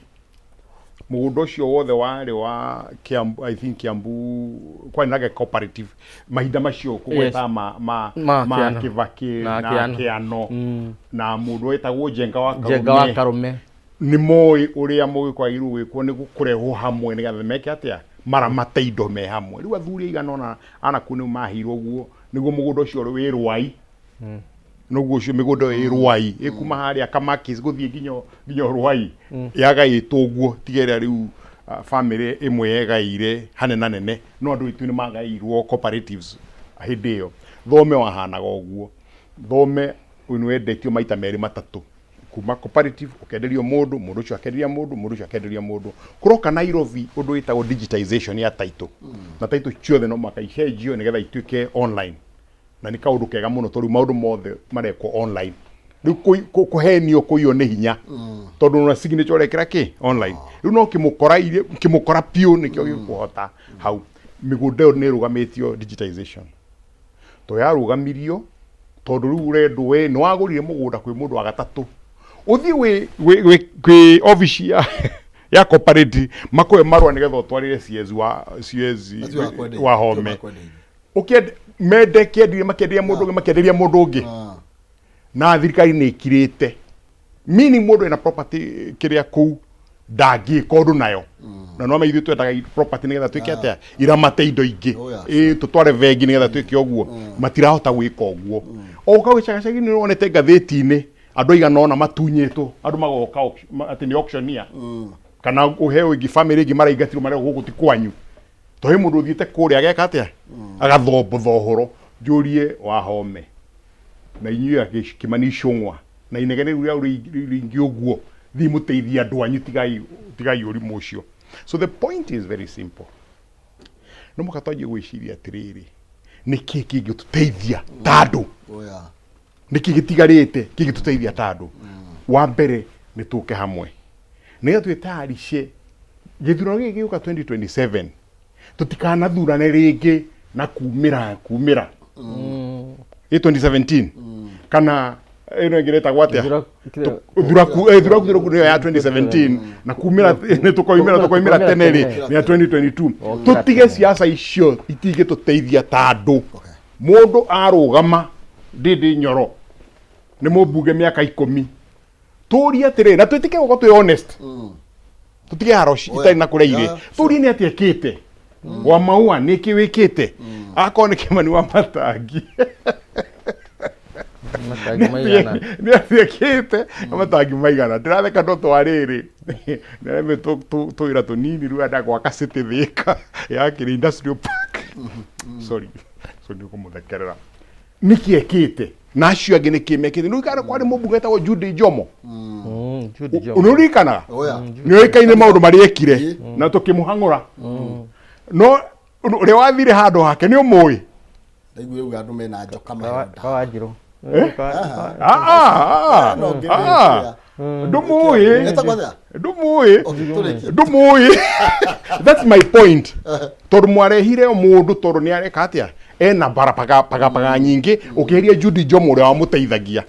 mũgũnda ũcio wothe warĩ wa Kiambu, I think Kiambu kwarĩ na cooperative mahinda macio kũgweta ma Ma ma Kĩano. Kĩbakĩ Na na Kĩano. Kĩano na mũndũ wetagwo Njenga wa Njenga wa Karume. Nĩ moĩ ũrĩa mũgĩkũ agĩrĩirwo gwĩkwo nĩ kũrehwo hamwe nĩgetha meke atĩa, maramate indo me hamwe. Rĩu athuri aigana ũna anakuo nĩo maheirwo ũguo nĩguo mũgũnda ũcio wĩ Rwai, noguo ũcio mĩgũnda ĩyo ĩ Rwai ĩkuma harĩa Kamakis gũthiĩ nginya Rwai yagaĩtwo ũguo, tiga ĩrĩa rĩu family ĩmwe yegaĩire hanenanene, no andũ aitũ nĩ magaĩirwo cooperatives hĩndĩ ĩyo. Thome wahanaga ũguo, thome nĩ wendetio maita merĩ matatũ, kuma cooperative ũkenderio mũndũ, mũndũ ũcio akenderia mũndũ, mũndũ ũcio akenderia mũndũ. Kũroka Nairobi ũndũ wĩtagwo digitization ya title, na title ciothe no mũhaka icenjio nĩgetha ituĩke online, na nĩ kaũndũ kega mũno tondũ maũndũ mothe marekwo online. Rĩu kũhenio kũiywo nĩ hinya, tondũ ona signature ũrekĩra kĩ online. Rĩu no kĩmũkora kĩmũkora piũ nĩkĩo gĩkũhota hau. Mĩgũnda ĩyo nĩ ĩrũgamĩtio digitization, to yarũgamirio tondũ rĩu ũrendwo we nĩ wagũrire mũgũnda kwĩ mũndũ wa gatatũ, ũthiĩ kwĩ obici ya cooperative makũhe marũa nĩgetha ũtwarĩre CS wa CS Acio wa kwenderia. wa Home. Acio wa kwenderia. Ũkĩende mende kĩendirie makĩenderia mũndũ ũngĩ, makĩenderia mũndũ ũngĩ, na thirikari nĩ ĩkirĩte, meaning mũndũ ena property kĩrĩa kũu ndangĩka ũndũ nayo. Na no ithuĩ twendaga property nĩgetha twĩke atĩa, iramate indo ingĩ. Oh, yeah. Ĩ tũtware bengi nĩgetha twĩke ũguo, matirahota gwĩka ũguo. O kau gĩcagacagi nĩ wonete ngathĩti-inĩ Andũ aigana ũna matunyĩtwo, andũ magoka atĩ nĩ auctioneer kana ũheo ĩngĩ, family ĩngĩ maraingatirwo marĩa gũkũ ti kwanyu, to he mũndũ ũthiĩte kũrĩa ageka atĩa, agathombotha ũhoro. Njũrie wahome na inyuĩ Kimani Ichung'wa na inegene rĩu rĩao rĩingĩ ũguo, thiĩ mũteithie andũ anyu, tigai tigai ũrimũ ũcio. So the point is very simple, no mũhaka twanjie gwĩciria atĩrĩrĩ, nĩkĩ kĩngĩtũteithia ta andũ? Nĩkĩ gĩtigarĩte kĩngĩtũteithia ta andũ? Wa mbere nĩ tũke hamwe nĩgetha twĩtayarishe gĩthurano gĩkĩ gĩũka 2027, tũtikanathurane rĩngĩ na kumĩra kumĩra ĩ 2017 kana ĩno ĩngĩ ĩretagwo atĩa? Thuraku, thuraku thuraku nĩyo ya 2017 na kumĩra nĩ tũkoimĩra tũkoimĩra tene rĩ nĩ ya 2022. Tũtige siasa icio, itingĩtũteithia ta andũ. Mũndũ arũgama Ndindi Nyoro nĩ mũmbunge mĩaka 10, tũrie atĩrĩrĩ na twĩtĩke gũkorwo twĩ honest, tũtige haro itarĩ na kũrĩa irĩ. Tũrie nĩ atĩa ĩkĩte wa maua, nĩ kĩ wĩkĩte? Akorwo nĩ Kĩmani wa Matangi, Matangi maigana. Nĩ atĩa ĩkĩte na matangi maigana? Ndĩratheka no twarĩrĩ nĩareme tũwĩra tũnini rĩu enda gwaka city Thika ya kĩrĩ industrial park. Sorry, sorry, nĩ kũmũthekerera. Nĩkĩ ekĩte na acio angĩ nĩkĩ mekĩte? Nĩ ũririkana kwarĩ mũmbunge etagwo Jude Njomo? Jude Njomo. Nĩ ũririkanaga? Oh, yeah. Nĩ oĩkaine maũndũ marĩa ekire na tũkĩmũhang'ũra, no ũrĩa wathire handũ hake nĩ ũmũĩ. Ndaigua uga andũ mena njoka maronda. Kawanjirũ. Eh? Ah, ah, ah, No, ngĩrĩ- ah. Ndũmũĩ. Etagwo atĩa? Ndũmũĩ. Okay, tũrĩkie. Ndũmũĩ, that's my point, tondũ mwarehire o mũndũ tondũ nĩ areka atĩa, ena bara paga paga paga nyingĩ ũkĩheria Judy Njomo ũrĩa wamũteithagia,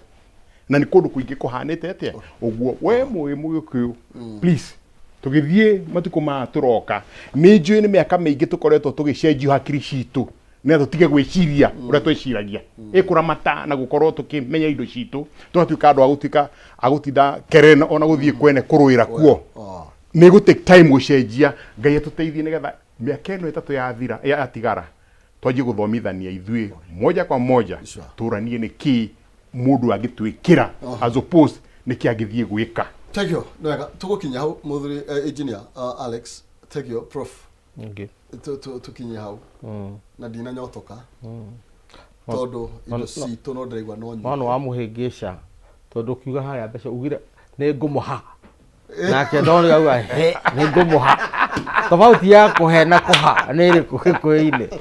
na nĩ kũndũ kũingĩ kũhanĩte atĩa ũguo. We mũĩ Mũgĩkũyũ, please, tũgĩthiĩ matukũ maya tũroka, nĩ njũĩ nĩ mĩaka mĩingĩ tũkoretwo tũgĩcenjio hakiri citũ nĩgetha tũtige gwĩciria ũrĩa twĩciragia, ĩkũramata na gũkorwo tũkĩmenya indo citũ, tũgatuĩka andũ a gũtuĩka a gũtinda kerena ona gũthiĩ kwene kũrũĩra kuo. Nĩ gũ take time gũcenjia. Ngai atũteithie nĩgetha mĩaka ĩno 3 yathira yatigara twanjie gũthomithania ithuĩ moja kwa moja, tũranie nĩ kĩ mũndũ angĩtwĩkĩra as opposed nĩ kĩ angĩthiĩ gwĩka. Thank you. Nĩ wega tũgũkinya hau, mũthuri engineer Alex. Thank you, prof. Okay. Tũkinye hau na ndinanyotoka tondũ indo citũ no ndĩraigua no no nĩ wamũhĩngĩca tondũ ũkiuga harĩa mbeca ugire nĩ ngũmũha, nake ndonire auga he nĩ ngũmũha. Tofauti ya kũhe na kũha nĩ ĩrĩkũ Gĩkũyũ-inĩ?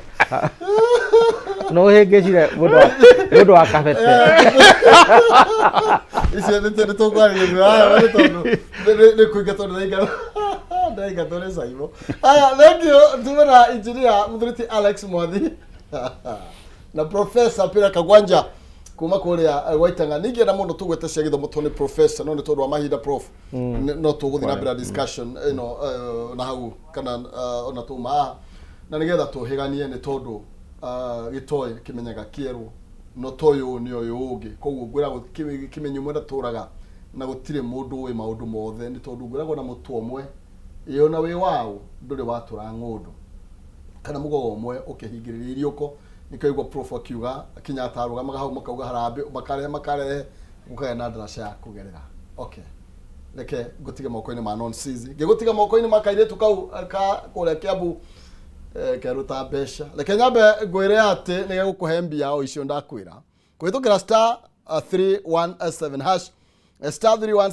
No ũhĩngĩcire mũndũ wa kabete. Icio nĩ tũkwarĩrĩria haya nĩ tondũ nĩ kũingatwo, ndĩraingatwo nĩ Saimo. Aya, thank you. Tume na engineer mũthuri ti Alex Mwathi na Professor Peter Kagwanja kuma kũrĩa Gwaitanga. Ningĩenda mũno tũgwete cia gĩthomo tondũ nĩ professor, no nĩ tondũ wa mahinda, prof, no tũgũthiĩ na mbere na discussion ĩno na hau kana ona tuma haha na nĩgetha tũhĩganie, nĩ tondũ gĩtoĩ kĩmenyaga kĩerũ no toyũ nĩ ũyũ ũngĩ. Koguo ngwĩragwo kĩmenyo ũmwe ndatũraga na gũtirĩ mũndũ ũĩ maũndũ mothe, nĩ tondũ ngwĩragwo na mũtwe ũmwe ĩ ona wĩ waũ ndũrĩ watũra ng'ũndũ kana mũgogo ũmwe ũkĩhingĩrĩria iriũko. Nĩkĩo igua prof akiuga Kenyatta arũgamaga hau makauga harambĩ, makarehe makarehe gũkagĩa na ndaraca ya kũgerera. Okay, reke ngũtige moko-inĩ ma nonsizi, ngĩgũtiga moko-inĩ ma kairĩtu kau ka kũrĩa Kiambu keruta mbeca. Reke nyambe ngwĩre atĩ nĩ gegũkũhe mbia o icio ndakwĩra kũhĩtũkĩra star 317 hash, star 317.